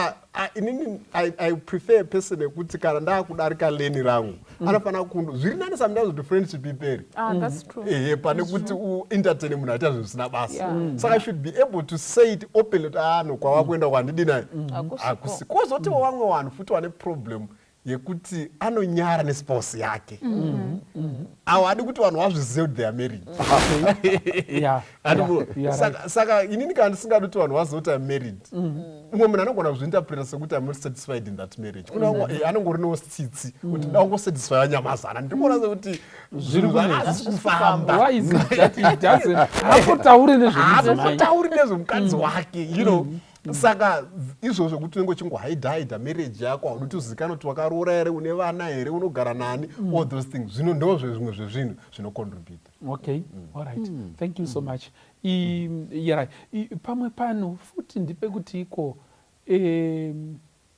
inini I prefer person yekuti kana ndaakudarika lane rangu anofanira kundu zviri nani sometimes kuti friendship iperi. Ah, that's true. Ehe, pane kuti uentertain munhu aita zvinhu zvisina basa. Saka I should be able to say it openly kuti ano kwava kuenda kwandidi naye Hakusiko. Hakusi kwozotiwo vamwe vanhu futi vane problem yekuti anonyara nespouse yake, avo hadi kuti vanhu vazvizive kuti they are married. Saka inini kana ndisingadi kuti vanhu vazive kuti I'm married, umwe munhu anogona kuzviinterpreta sekuti I'm not satisfied in that marriage. Kuna vamwe, anongori tsitsi kuti nda kungosatisfya nyamazana, ndikuona sekuti Zviri zvinhu hazvisi kufamba. Why is it that he doesn't hakotauri nezvemudzimai? Haatotauri nezvemukadzi wake. Saka izvozvo kuti unenge uchingohaidhaidha marriage yako, haudi kuti uzikanwe kuti wakaroora here, une vana here, unogara nani, all those things, zvino ndozvezvimwe zvezvinhu zvinocontributa. Okay, all right, thank you so much. Yeah, pamwe pano futi ndipe kuti iko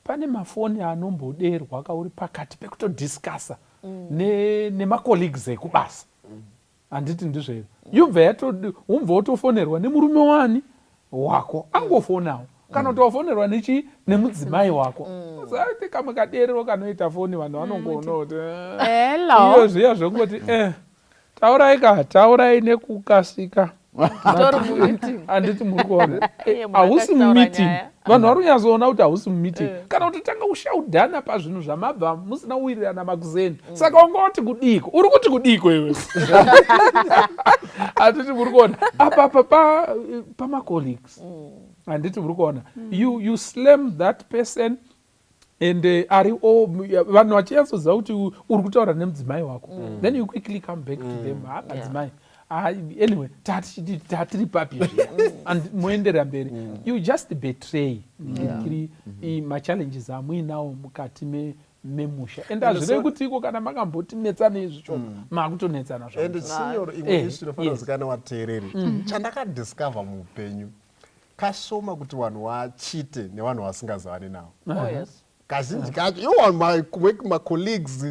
pane mafoni anomboderwa kauri pakati pekutodiscussa nemacolleagues ekubasa, handiti ndizvo? Yubva umbva wotofonerwa nemurume wani wako angofonawo, kana kuti wafonerwa nechi nemudzimai wako. Zati kamwe kaderero kanoita foni, vanhu vanongoona kuti Hello. Iyo zviya zvekungoti taurai ka, taurai nekukasika. Tori mumeeting. Handiti muri kuona? Iye munhu Hausi akataura mumeeting. nyaya. Vanhu vari kunyatsoona kuti hausi mumeeting, kana kuti tanga kushaudhana pazvinhu zvamabva musina kuwirirana makuseni. Saka wanga wati kudiko, uri kuti kudiko iwe? Handiti muri kuona apa apa pamacolleagues? Handiti muri kuona? You slam that person and ari vanhu vachinyatsoziva kuti uri kutaura nemudzimai wako. Then you quickly come back to them, ha, madzimai. Ah, anyway, tatiri papi zviya? And moenderera mberi. You just betray kiri machallenges amuinawo mukati memusha. And hazvirevi kuti iko kana makambotinetsana izvi makutonetsana. And sinyoro, imwe issue inofanira kuzikanwa vateereri, chandakadiscover muupenyu, kashoma kuti vanhu vachite nevanhu vasingazivani navo. Oh, yes. Kazhinji kacho iwo macolleagues,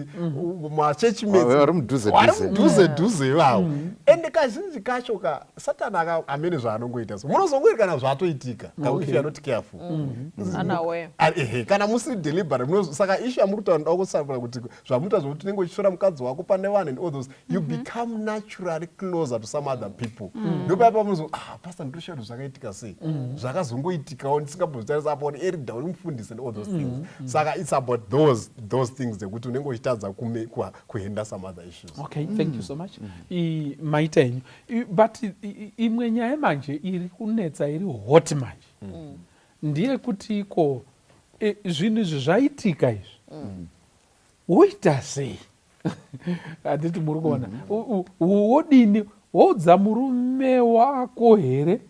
machurchmates, Vari mudhuze vari dhuze. mudhuze dhuze ivavo. And Ende kazhinji kacho ka Satani aka amene zvaanongoita so munozongoiri kana zvatoitika okay. If you are not careful. Unaware. Ehe, kana musiri deliberate saka issue yamuri kutaura ndoda kusapura kuti zvamunoita zvokuti unenge uchishora mukadzi wako pane vanhu and all those you become naturally closer to some other people. Ndopaya pamunozo ah pastor nditoshaya kuti zvakaitika sei, zvakazongoitikawo ndisingambozvitarisa apo uri elder, uri mufundisi and all those things. Saka it's about those things dzekuti unenge uchitadza kuhandle some other issues. Okay, thank you so much. Maita henyu. But imwe nyaya manje iri kunetsa, iri hot manje, ndeyekuti iko zvinhu izvi zvaitika izvi, woita sei? Handiti muri kuona? Wodini? Woudza murume wako here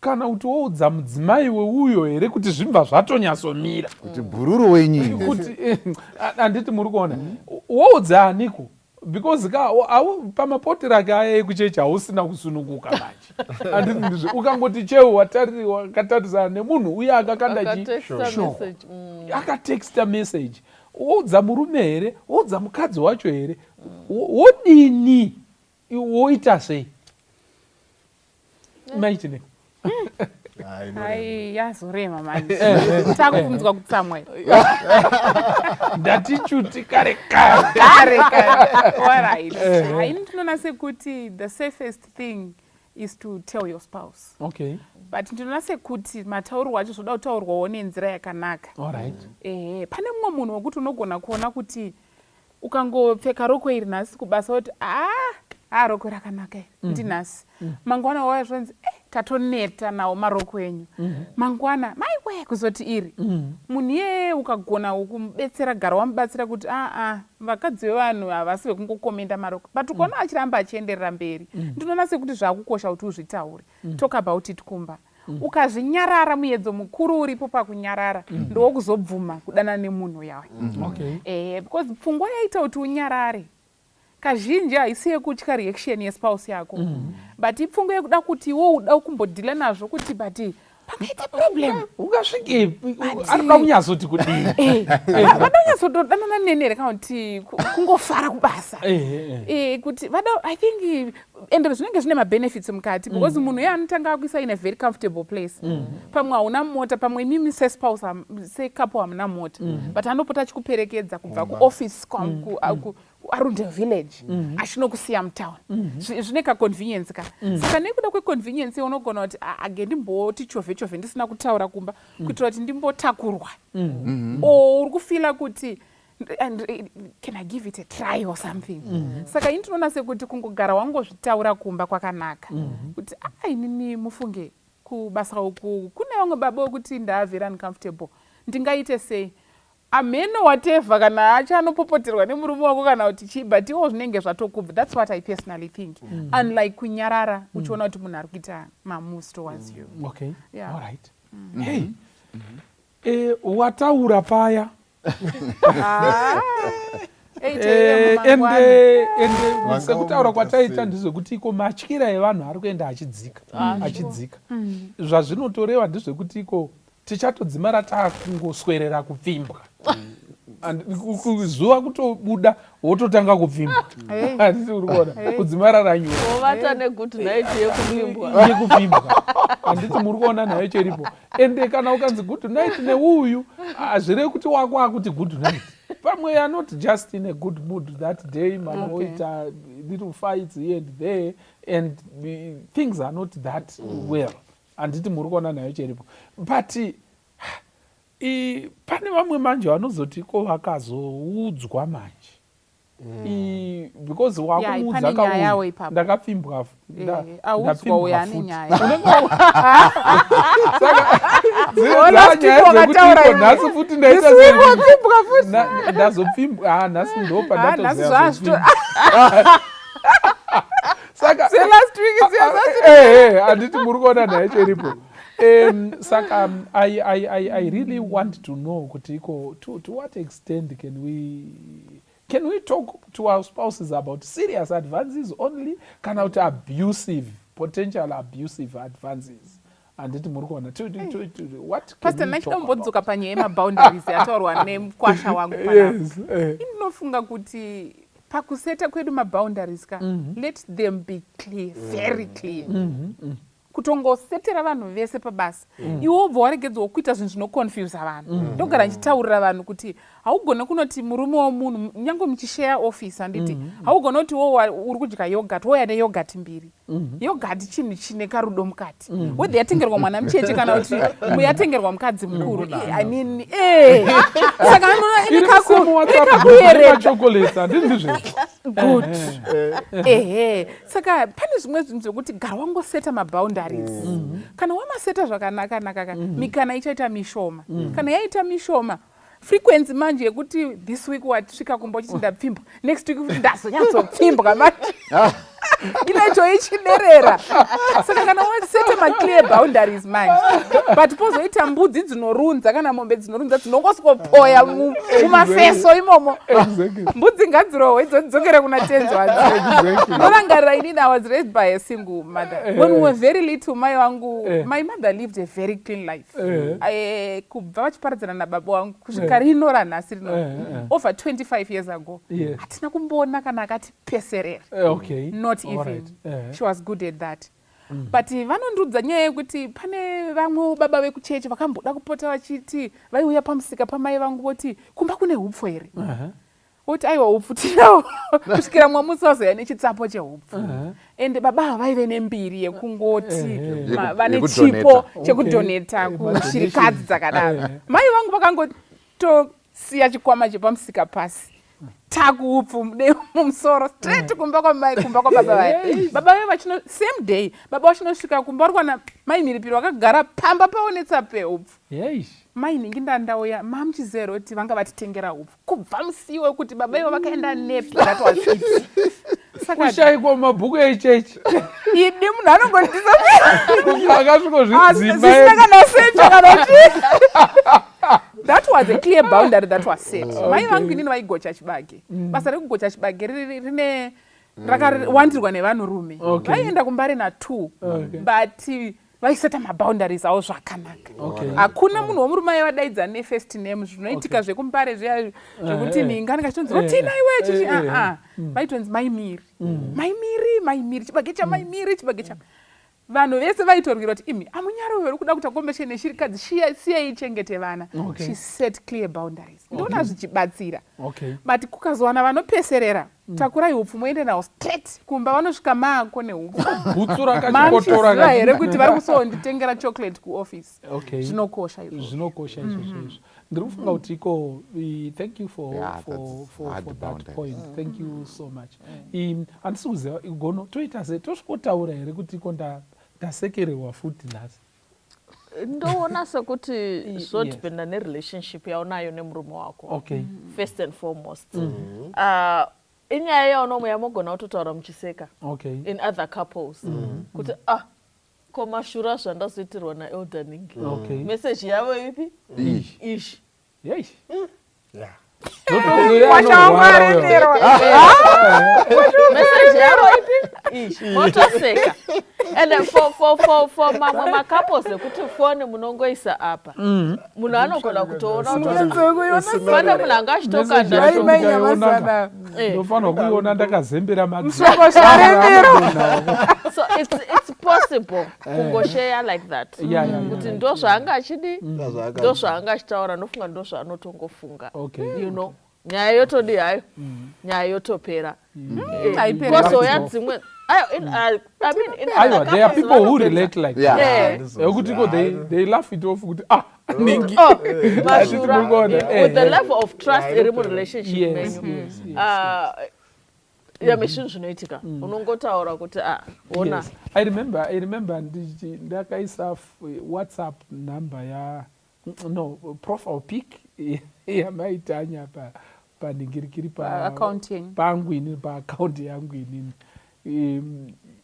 kana kuti woudza mudzimai weuyo here kuti zvibva zvatonyatsomira? Kuti bhururu wenyu. Kuti handiti muri kuona? Woudza aniko? Because ka pamapotero ake aya ekuchechi hausina kusununguka manje, handiti ndizvo? Ukangoti cheu wakatarisana nemunhu uye akakanda Akatexta shoko, message. Akatexta message, woudza murume here? Woudza mukadzi wacho here? Wodini? Woita sei, maitine? Ai, yazorema manje, takubvunzwa kutsamwa. Ndati chuti kare kare. Kare kare. Alright, haini ndinoona sekuti the safest thing is to tell your spouse. But ndinoona sekuti mataurwo acho zvoda kutaurwawo nenzira yakanaka. Ehe, pane mumwe munhu wekuti unogona kuona kuti ukangopfeka roko iri nhasi kubasa woti, "A a, roko rakanaka iri." Ndinhasi, mangwana wauya zvonzi, "Eh, tatoneta nawo maroko enyu." Mangwana, "Maiwe, kuzoti iri." Munhu iyeye ukagona kumubetsera, gara wamubatsira kuti aa, vakadzi vevanhu havasi vekungokomenda maroko. But ukaona achiramba achienderera mberi, ndinoona sekuti zvakukosha kuti uzvitaure. Talk about it kumba. Ukazvinyarara, muedzo mukuru uripo pakunyarara ndowokuzobvuma kudanana nemunhu yawe. Because pfungwa yaita kuti unyarare kazhinji haisi yekutya reaction yespouse yako, but ipfungwa yekuda kuti iwe uda kumbodhila nazvo kuti but pakaita problem ungasvikepi? Anoda kunyatsoti kudii? Vada kunyatsotodanana neni here kana kuti kungofara kubasa? Kuti vada, I think, ende zvinenge zvine mabenefits mukati because munhu iye anotanga akuisa in a very comfortable place. Pamwe hauna mota, pamwe imimi sespouse secouple hamuna mota, but anopota achikuperekedza kubva kuoffice kuArundel Village achinokusiya mutown. Zvine kaconvenience ka. Saka nekuda kweconvenience unogona kuti, "Ah, age ndimboti chovhe chovhe ndisina kutaura kumba kuitira kuti ndimbotakurwa." Or uri kufeela kuti, and, can I give it a try or something? Saka ini tinoona sekuti kungogara wangozvitaura kumba kwakanaka kuti, "A, inini mufunge kubasa uku kune vamwe baba wekuti ndaa very uncomfortable, ndingaite sei?" Ameno, whatever, kana achanopopoterwa nemurume wako kana kuti chii, but iwo zvinenge zvatokubva. That's what I personally think, unlike kunyarara uchiona kuti munhu ari kuita mamoves towards you. Yeah. All right. Hey, wataura paya. Ah. Ende Vanga sekutaura vomuita kwataita, sei? ndezvekuti iko matyira evanhu ari kuenda achidzika achidzika. Zvazvinotoreva ndezvekuti iko tichatodzimara taakungoswerera kupfimbwa. Zuva kutobuda wototanga kupfimbwa, handiti uri kuona? Kudzimara ranyura. Wovata negood night yekupfimbwa. Yekupfimbwa, handiti muri kuona nhayo cheripo? Ende kana ukanzi good night neuyu, hazvirevi kuti wako akuti good night. Pamwe are not just in a good mood that day, manoita little fights here and there and things are not that well, handiti muri kuona nhayo cheripo? But pane vamwe manje vanozoti ko vakazoudzwa manje, because wakumuudza pane nyayawo kauyu ipapo. Ndakapfimbwa Audzwa ndapfimbwa uyo ane futi. nyaya. Saka Last nyaya week dzekuti wakataura iko iwe. nhasi futi ndaita This week wapfimbwa futi. Ndazopfimbwa, ah, nhasi ndo Ah, nhasi pandatozoyazopfimbwa. Saka Selast week handiti muri kuona nhayo cheripo? Saka I really want to know kuti iko to what extent can we talk to our spouses about serious advances only kana kuti abusive, potential abusive advances, handiti muri kuona? What can Pastor, we talk ndachitombodzoka panyaya yemaboundaries yataurwa nemukwasha wangu panapa. Yes. Ndinofunga kuti Pakuseta kwedu maboundaries ka, let them be clear, very clear. Kutongosetera vanhu vese pabasa, iwe wobva waregedzwawo kuita zvinhu zvinoconfusa vanhu. Ndogara ndichitaurira vanhu kuti haugone kunoti murume womunhu, nyange muchisheya office, handiti? Haugone kuti wo uri kudya yogurt, wouya neyogurt mbiri. Yogurt chinhu chine karudo mukati, whether yatengerwa mwana mucheche kana kuti yatengerwa mukadzi mukuru. I mean, saka ine chocolates, handiti ndizvo? Good, ehe. Saka pane zvimwe zvinhu zvekuti gara wangoseta maboundaries. Kana wamaseta zvakanaka naka ka, mikana ichaita mishoma. Kana yaita mishoma, frequency manje yekuti this week wasvika kumba uchiti ndapfimbwa, next week futi ndazonyatsopfimbwa manje, inacho ichiderera. Saka kana waseta maclear boundaries manje, but pozoita mbudzi dzinorunza kana mombe dzinorunza dzinongosikopoya mumafeso imomo, mbudzi ngadzirohwe, dzodzokere kuna tenzi wadzo. Ndorangarira inini, I was raised by a single mother. When we were very little, mai vangu, my mother lived a very clean life. Kubva vachiparadzana nababa vangu kusvika rino ranhasi rino, over 25 years ago, hatina kumboona kana akatipeserera. Not even. She was good at that. But vanondiudza nyaya yekuti pane vamwewo baba vekuchechi vakamboda kupota vachiti vaiuya pamusika pamai vangu, voti, "Kumba kune hupfu here?" Voti, "Aiwa, hupfu tinawo," kusvikira mumwe musi vazoya nechitsapo chehupfu. Ende baba ava vaive nembiri yekungoti vane chipo chekudonata kushirikadzi dzakadaro. Mai vangu vakangotosiya chikwama chepamusika pasi, takuupfu mumusoro, straight kumba kwamai, kumba kwababa vaya. Baba vaya vachino, same day, baba vachinosvika kumba, vari kuwana mai Mhiripiri vakagara pamba pavo netsapo yeupfu. "Mai nhingi, ndandauya mamuchiziva kuti vanga vatitengera hupfu." Kubva musi wekuti baba ivo vakaenda nepi, that was it. Saka kushayikwa mumabhuku echechi. Idi munhu anongondisa. Akasvikozvidzima. Zvisina kana secho kana chii. That was a clear boundary that was set. Mai vangu inini vaigocha chibage. Basa rekugocha chibage rine rakawandirwa nevanhurume. Vaienda kuMbare na2, but vaiseta maboundaries avo zvakanaka. Hakuna munhu womurume aivadaidza nefirst name. Zvinoitika zvekuMbare zviya zvekuti nhinga anenge achitonzi Rotina, iwe chichi, aa, vaitonzi Mai Miri, Mai Miri, Mai Miri, chibage chaMai Miri, chibage cha vanhu vese vaitorwira kuti imi amunyarove uri kuda kuita competition neshirikadzi, siyai ichengete vana. She set clear boundaries, ndoona zvichibatsira. But kukazowana vanopeserera, takurai hupfu muende nawo straight kumba, vanosvika maako nehupfu. Bhutsu rakachikotora. Mamuchiziva here kuti vari kusonditengera chocolate kuoffice? Zvinokosha izvozvo. Zvinokosha izvozvo izvo. Ndiri kufunga kuti iko thank you for, Yeah, for, that's for, hard for that boundaries. point. Thank you so much. Handisi kuziva, Gono, toita sei? Tosvikotaura here kuti iko ndasekererwa futi nhasi? Ndoona sekuti zvodependa nerelationship yaunayo nemurume wako, first and foremost. Inyaya yaunomo yamogona kutotaura muchiseka in other couples kuti, "Ah, ko mashura zvandazoitirwa naelder ningi." Meseji yavo ipi? Izvi. Yei. Washa wangu aremerwa. Meseji yavo ipi? Izvi, motoseka. And for mamwe macouples ekuti foni munongoisa apa, munhu anogona kutoona kuti pane munhu anga achitokanda. Mai, mai, nyamazana. Ndofanirwa kuiona ndakazembera. Mshoko zvaremerwa. So it's possible kungosheya like that kuti ndo zvaanga achidi, ndo zvaanga achitaura, ndofunga ndo zvaanotongofunga. Nyaya yotodi hayo, nyaya yotopera. Haiperi. Kozouya dzimwe. I mean, in Aiwa, other there are couples people who vanopedza. relate like that, ekuti ko they laugh it off kuti, "Ah, ningi." Oh, mashura. Murikuona? With the level of trust iri murelationship menyu, ya, zvinhu zvinoitika, unongotaura kuti, "Ah, ona." Yes. I remember ndakaisa WhatsApp number ya, no, profile pic yamaitanya panhingirikiri Pa account yenyu. Pangu inini, paaccount yangu inini,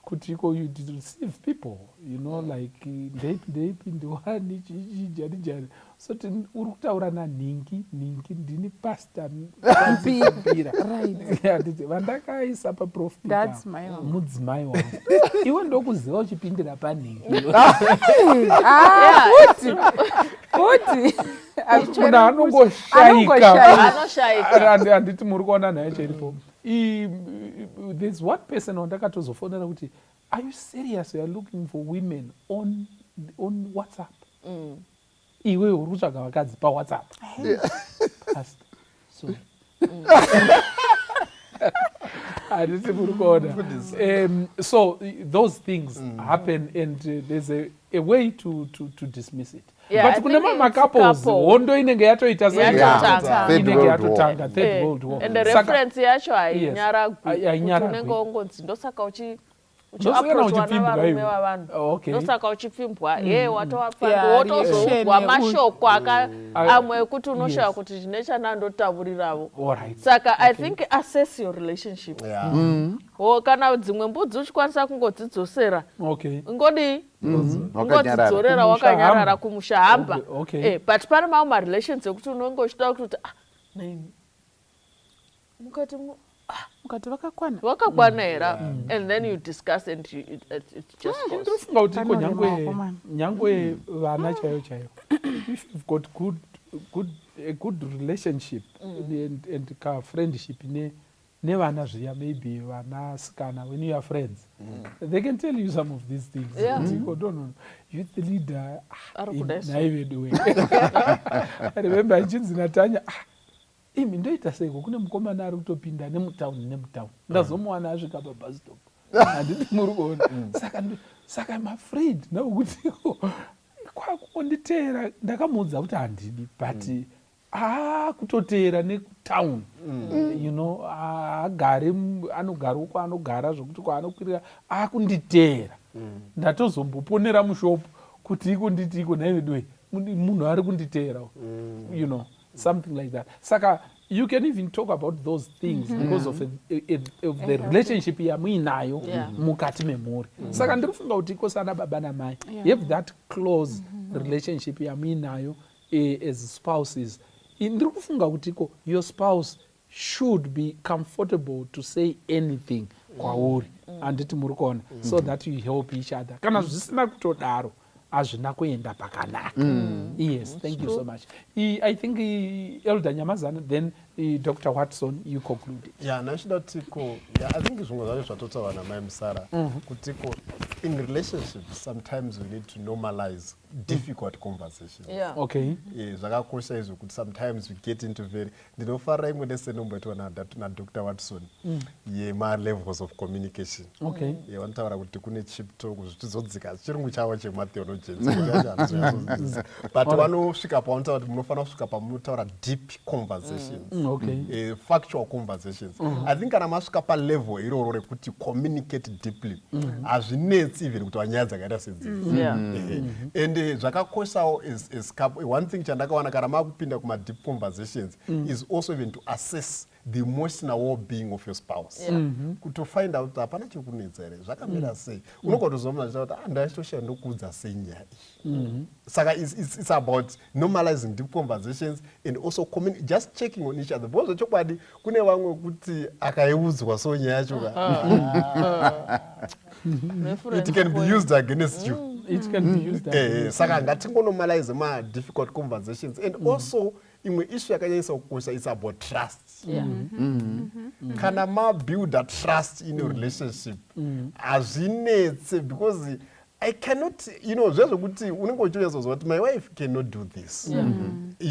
kuti iko you receive people like ndeipi ndeipi, ndiwani, chichi, jani jani. So uri kutaura nanhingi nhingi, ndini Pastor Mpira. Handiti vandakaisa paprofile? That's my one. Mudzimai wangu. Iwe ndokuziva uchipindira panhingi. Ah, futi futi. Munhu anongoshaika. Anoshayika. Handiti muri kuona nyaya cheripo? There's one person wandakatozofonera kuti, "Are you serious? You are looking for women on WhatsApp? Iwe uri kutsvaga vakadzi paWhatsApp?" Pastor, sorry, handiti muri kuona? So those things happen and there's a way to dismiss it. Yeah, But kune mamwe macouples, hondo inenge yatoita, inenge yatotanga, third world war. And reference yacho hainyaragwi, unenge wongonzi ndosaka uchiapproachwa navarume vavanhu, ndosaka uchipfimbwa, ye watova, wotozoudzwa mashoko amwe ekuti unoshaya kuti zvine chanandotaurirawo. Saka I think assess your relationship. Kana dzimwe mbudzi uchikwanisa kungodzidzosera, ngodii, ungodzidzorera wakanyarara kumusha, hamba. But pane mamwe marelations ekuti unonge uchida kutoti, ah, mukati Mukati vakakwana. Vakakwana here? And then you discuss and it just goes. Ndinofunga kuti iko nyangwe vana chaivo chaivo, if you've got a good relationship and kafriendship nevana zviya, maybe vanasikana, when you are friends, they can tell you some of these things. No, youth leader, ah, nhai vedu, I remember achinzi naTanya, "Ah, imi ndoita seiko? Kune mukomana ari kutopinda nemutauni nemutauni, ndazomuwana asvika pabus stop." Handiti muri kuona? Saka I'm afraid nakuti kwakunditeera. Ndakamuudza kuti handidi, but aakutoteera nekutown, agari, anogara uko anogara, zvokuti kwaanokwirira akunditeera. Ndatozomboponera mushopu kuti iko nditi iko, nhai veduwe, munhu ari kunditeera, something like that. Saka you can even talk about those things because of the relationship yamuinayo mukati memhuri. Saka ndiri kufunga kuti iko sana baba namai, have that close relationship yamuinayo as spouses. Ndiri kufunga kuti iko your spouse should be comfortable to say anything kwauri, handiti muri kuona? So that you help each other. Kana zvisina kutodaro, hazvina kuenda pakanaka. Yes, thank you so much. I think Elder Nyamazana, then Dr Watson, you conclude it. Ya, ndachida kutiko, yeah, I think zvimwe zvacho zvatotaurwa namai Musara, kutiko in relationships sometimes we need to normalize difficult conversations. Zvakakosha izvo kuti sometimes we get into very, ndinofarira imwe nesenomboitwa naDr Watson yemalevels of communication. Vanotaura kuti kune cheap talk, zvichizodzika, chirungu chavo chematheologians, but vanosvika pavanotaura kuti munofanira kusvika pamunotaura deep conversations, factual conversations. I think kana masvika palevel iroro rekuti communicate deeply, hazvinetsi even kuti nyaya dzakaita sedzidzi. And zvakakoshawo as couple, one thing chandakawana, kana makupinda kumadeep conversations, is also even to assess the emotional well-being of your spouse, kuto find out kuti hapana chiri kunetsa here, zvakamira sei. Unogotozwa munhu achitaura kuti, "Ah, ndachitoshaya ndokuudza sei nyaya iyi." Saka it's about normalizing deep conversations and also just checking on each other, because zvechokwadi kune vamwe kuti akaiudzwa so nyaya yacho ka, it can be used against you. It can be used against. Saka ngatingonormalize ma-difficult conversations. And also imwe issue yakanyanyisa kukosha is about trust. Kana mabuilda trust in your relationship, hazvinetse, because I cannot, zvezvokuti unenge uchitonyatsozwa kuti my wife cannot do this.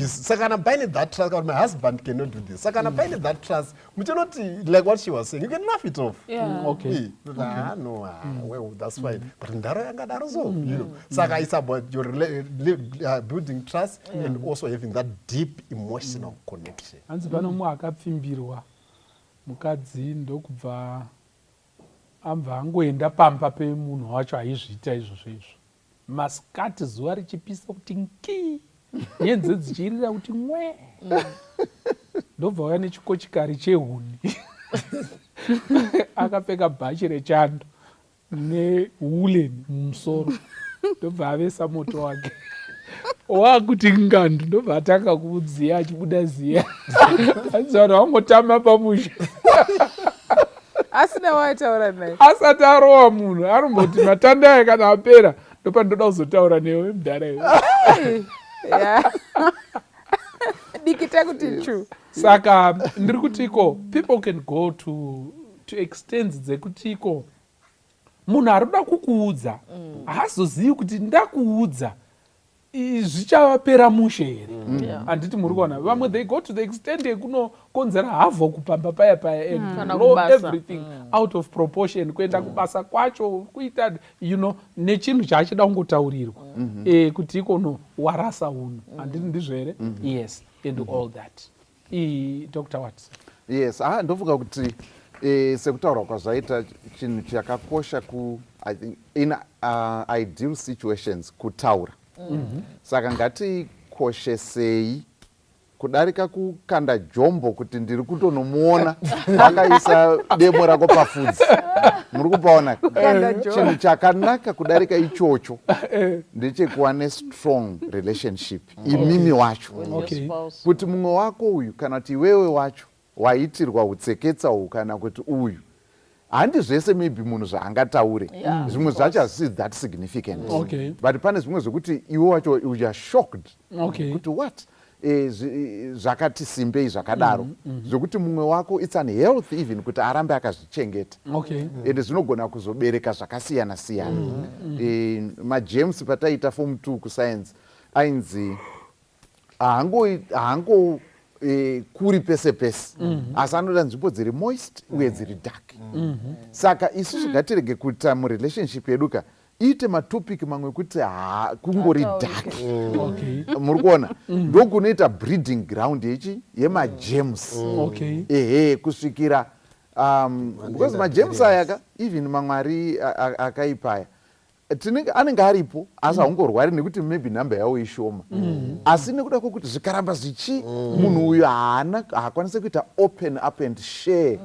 Saka kana paine that trust, kana my husband cannot do this, saka kana paine that trust, muchinoti, like what she was saying, you can laugh it off. Ah, no, ah, well, that's fine, but ndaro yangadaro so. Saka it's about your building trust and also having that deep emotional connection. Hanzi pano mumwe akapfimbirwa mukadzi, ndokubva ambva angoenda pamba pemunhu wacho aizviita izvozvo izvo, masikati, zuva richipisa kuti nki, nyenze dzichirira kuti mwe, ndobva uya nechikochikari chehuni, akapfeka bhachi rechando newoollen mumusoro, ndobva avesa moto wake wakuti ngandu, ndobva atanga kuudziya, achibuda ziya. Hanzi vanhu vangotama pamusha. Asina waataura naye. Asati arowa munhu, anomboti matanda aya kana apera, ndopandoda kuzotaura newe, mudhara iwe. Yeah. Dikita kuti chu. Saka ndiri kuti iko people can go to extends dzekuti iko munhu ari kuda kukuudza haazozivi kuti ndakuudza zvichavapera mushe here. Handiti muri kuona vamwe they go to the extent yekunokonzera havoc pamba paya paya and Kana blow kubasa. Everything out of proportion, kuenda kubasa kwacho kuita nechinhu chaachida kungotaurirwa kuti ikono warasa unhu. Handiti ndizvo here? Yes, and all that. Dr Watson. Yes, ndofunga kuti sekutaurwa kwazvaita, chinhu chakakosha ku, I think, in ideal situations kutaura. Saka ngatikoshesei kudarika kukanda jombo kuti ndiri kutonomuona wakaisa demo rako pafudzi. Muri kupaona? Kukanda jombo. Chinhu chakanaka kudarika ichocho ndechekuva nestrong relationship imimi wacho, With your spouse. Kuti mumwe wako uyu kana kuti iwewe wacho waitirwa utseketsa uhu kana kuti uyu, handi zvese maybe munhu zvaangataure, zvimwe zvacho hazvisi that significant, but pane zvimwe zvekuti iwe wacho you are shocked kuti what, zvakati simbei zvakadaro zvokuti mumwe wako it's unhealthy even kuti arambe akazvichengeta, ende zvinogona kuzobereka zvakasiyana siyana. Majames pataiita form 2 kuscience ainzi haango kuri pese pese, asi anoda nzvimbo dziri moist uye dziri dark. Saka isusu ngatirege kuita murelationship yedu ka iite matopic mamwe ekuti ha kungori dark. Muri kuona, ndokunoita breeding ground yechi yemagerms, ehe, kusvikira because magerms aya ka, even mamwe ari akaipa aya, tinenge anenge aripo asi haungorwari nekuti maybe nhamba yawo ishoma, asi nekuda kwokuti zvikaramba zvichi munhu uyu haana, haakwanisi kuita open up and share,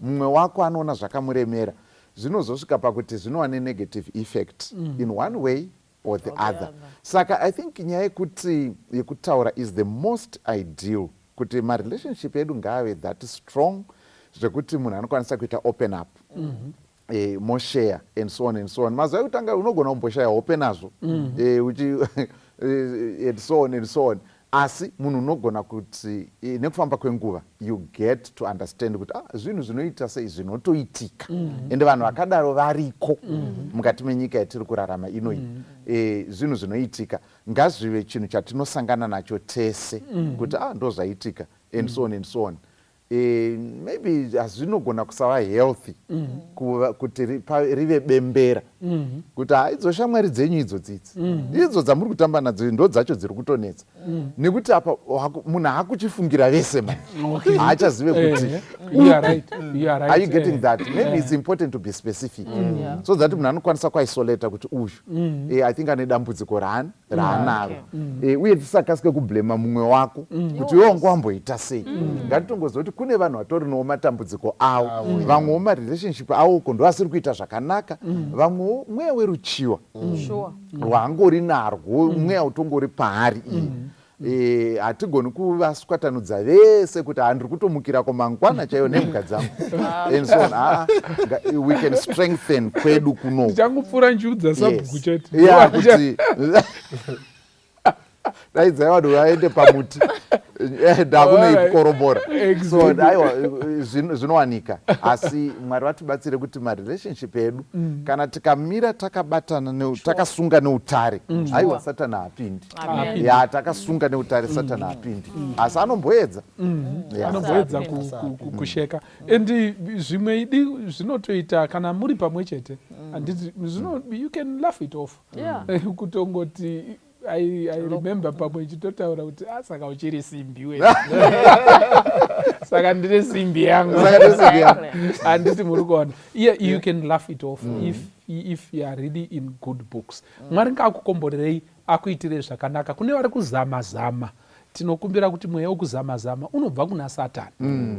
mumwe wako anoona zvakamuremera, zvinozosvika pakuti zvinova nenegative effect in one way or the Or the other. Other. Saka I think nyaya yekuti yekutaura is the most ideal, kuti marelationship edu ngaave that strong zvekuti munhu anokwanisa kuita open up, moshare and so on and so on. Mazuva ekutanga unogona kumboshaya hope nazvo, and so on and so on, asi munhu unogona kuti nekufamba kwenguva you get to understand kuti ah, zvinhu zvinoita sei, zvinotoitika, ende vanhu vakadaro variko mukati menyika yatiri kurarama inoyi. Zvinhu zvinoitika, ngazvive chinhu chatinosangana nacho tese kuti ah, ndo zvaitika and so on and so on. Maybe hazvinogona kusava healthy kuti rive bembera kuti ha, idzo shamwari dzenyu idzo dzidzi idzo dzamuri kutamba nadzo ndo dzacho dziri kutonetsa, nekuti apa munhu haakuchifungira vese manje, haachazive kuti You are right. You are right. Are you getting that? Maybe it's important to be specific so that munhu anokwanisa kuisolata kuti uyu I think ane dambudziko raani raanaro. Uye tisakasike kublema mumwe wako kuti iwe wanga wamboita sei. Ngatitongoziva kuti kune vanhu vatorinawo matambudziko avo, vamwewo marelationship avo uko ndo asiri kuita zvakanaka, vamwewo mweya weruchiwa rwaangori narwo, mweya utongori paari iye. Hatigoni kuvaswatanudza vese kuti handiri kutomukirako mangwana chaiyo nemhuka dzangu and so on. We can strengthen kwedu kuno. Ndichangopfuura nchiudza sabhuku chete. Yeah, kuti daidzai vanhu vaende pamuti, ndakunoikorobora. So aiwa, zvinowanika, asi Mwari vatibatsire kuti marelationship edu kana tikamira takabatana takasunga neutare, aiwa, Satani haapindi. Amen. Ya, takasunga neutare, Satani haapindi, asi anomboedza. Yeah. Anomboedza kusheka, and zvimwe idi zvinotoita kana muri pamwe chete, handiti you can laugh it off. Kutongoti I remember pamwe ichitotaura kuti ah, saka uchiri simbi we, saka ndine simbi yangu. Saka ndine simbi yangu. Handiti muri kuona? Yeah, you can laugh it off if you are really in good books. Mwari ngaakukomborerei, akuitirei zvakanaka. Kune vari kuzama zama, tinokumbira kuti mweya wekuzama zama unobva kuna Satani.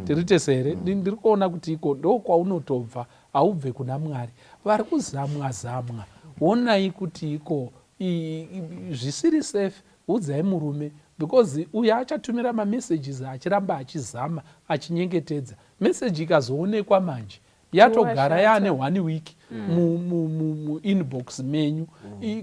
Tiri tese here? Ndiri kuona kuti iko ndo kwaunotobva, haubve kuna Mwari. Vari kuzamwa zamwa, onai kuti iko zvisiri safe, udzai murume, because uyo achatumira mamessages achiramba achizama achinyengetedza. Meseji ikazoonekwa manje yatogara yaane one week muinbox menyu.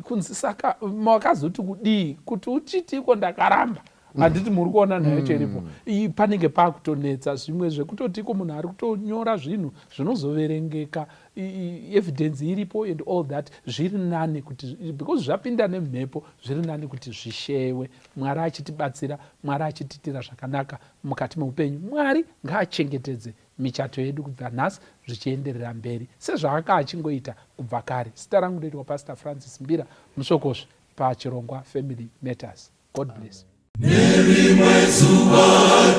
Kunzi saka makazoti kudii kuti uchiti iko ndakaramba. Handiti muri kuona nhau yacho iripo? Iyi panenge pakutonetsa zvimwe zvekutoti iko munhu ari kutonyora zvinhu zvinozoverengeka, evidence iripo and all that. Zviri nani kuti, because zvapinda nemhepo, zviri nani kuti zvishewe. Mwari achitibatsira, Mwari achitiitira zvakanaka mukati meupenyu. Mwari ngaachengetedze michato yedu kubva nhasi zvichienderera mberi, sezvaanga achingoita kubva kare. Zita rangu ndoitwa Pastor Francis Mbira Musokosve pachirongwa Family Matters. God bless. Nerimwe zuva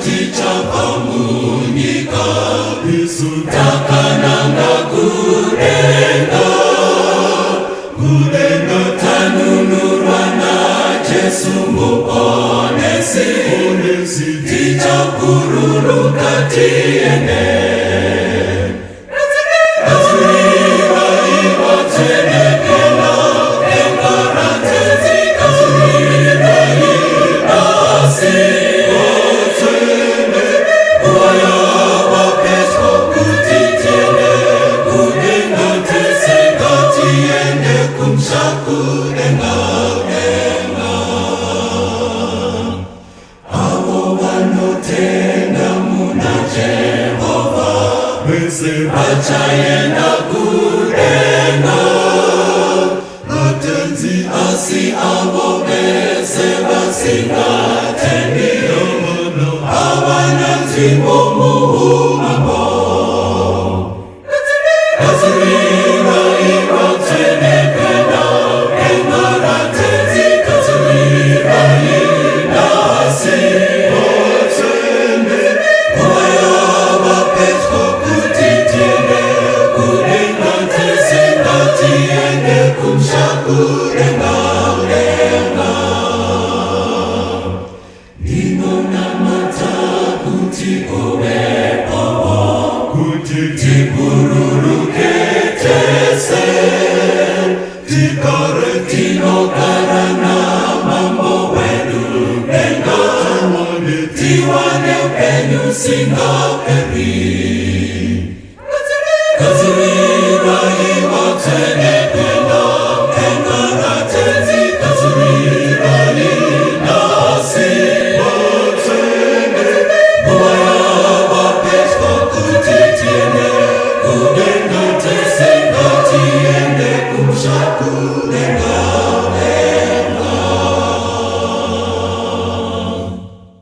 tichabva munyika, isu takananga kudenga, kudenga tanunurwa naJesu Muponesi, tichakururuka tiende. Vachaenda kudenga vatenzi, asi avo vese vasingatendi havana nzvimbo muumambo. Gadzirirai vatsvene kuenda denga raTenzi, gadzirirai nhasi vatsvene, nguva yava pedyo kuti tiende kudenga tese, ngatiende kumusha kudenga denga. Ndinonamata kuti uvepowo, kuti tibhururuke tese, tigare tinogara namambo wedu denga, tiwane upenyu usingaperi. Gadzirirai vatsvene kuenda denga raTenzi, gadzirirai nhasi vatsvene, nguva yava pedyo kuti tiende kudenga tese, ngatiende kumusha.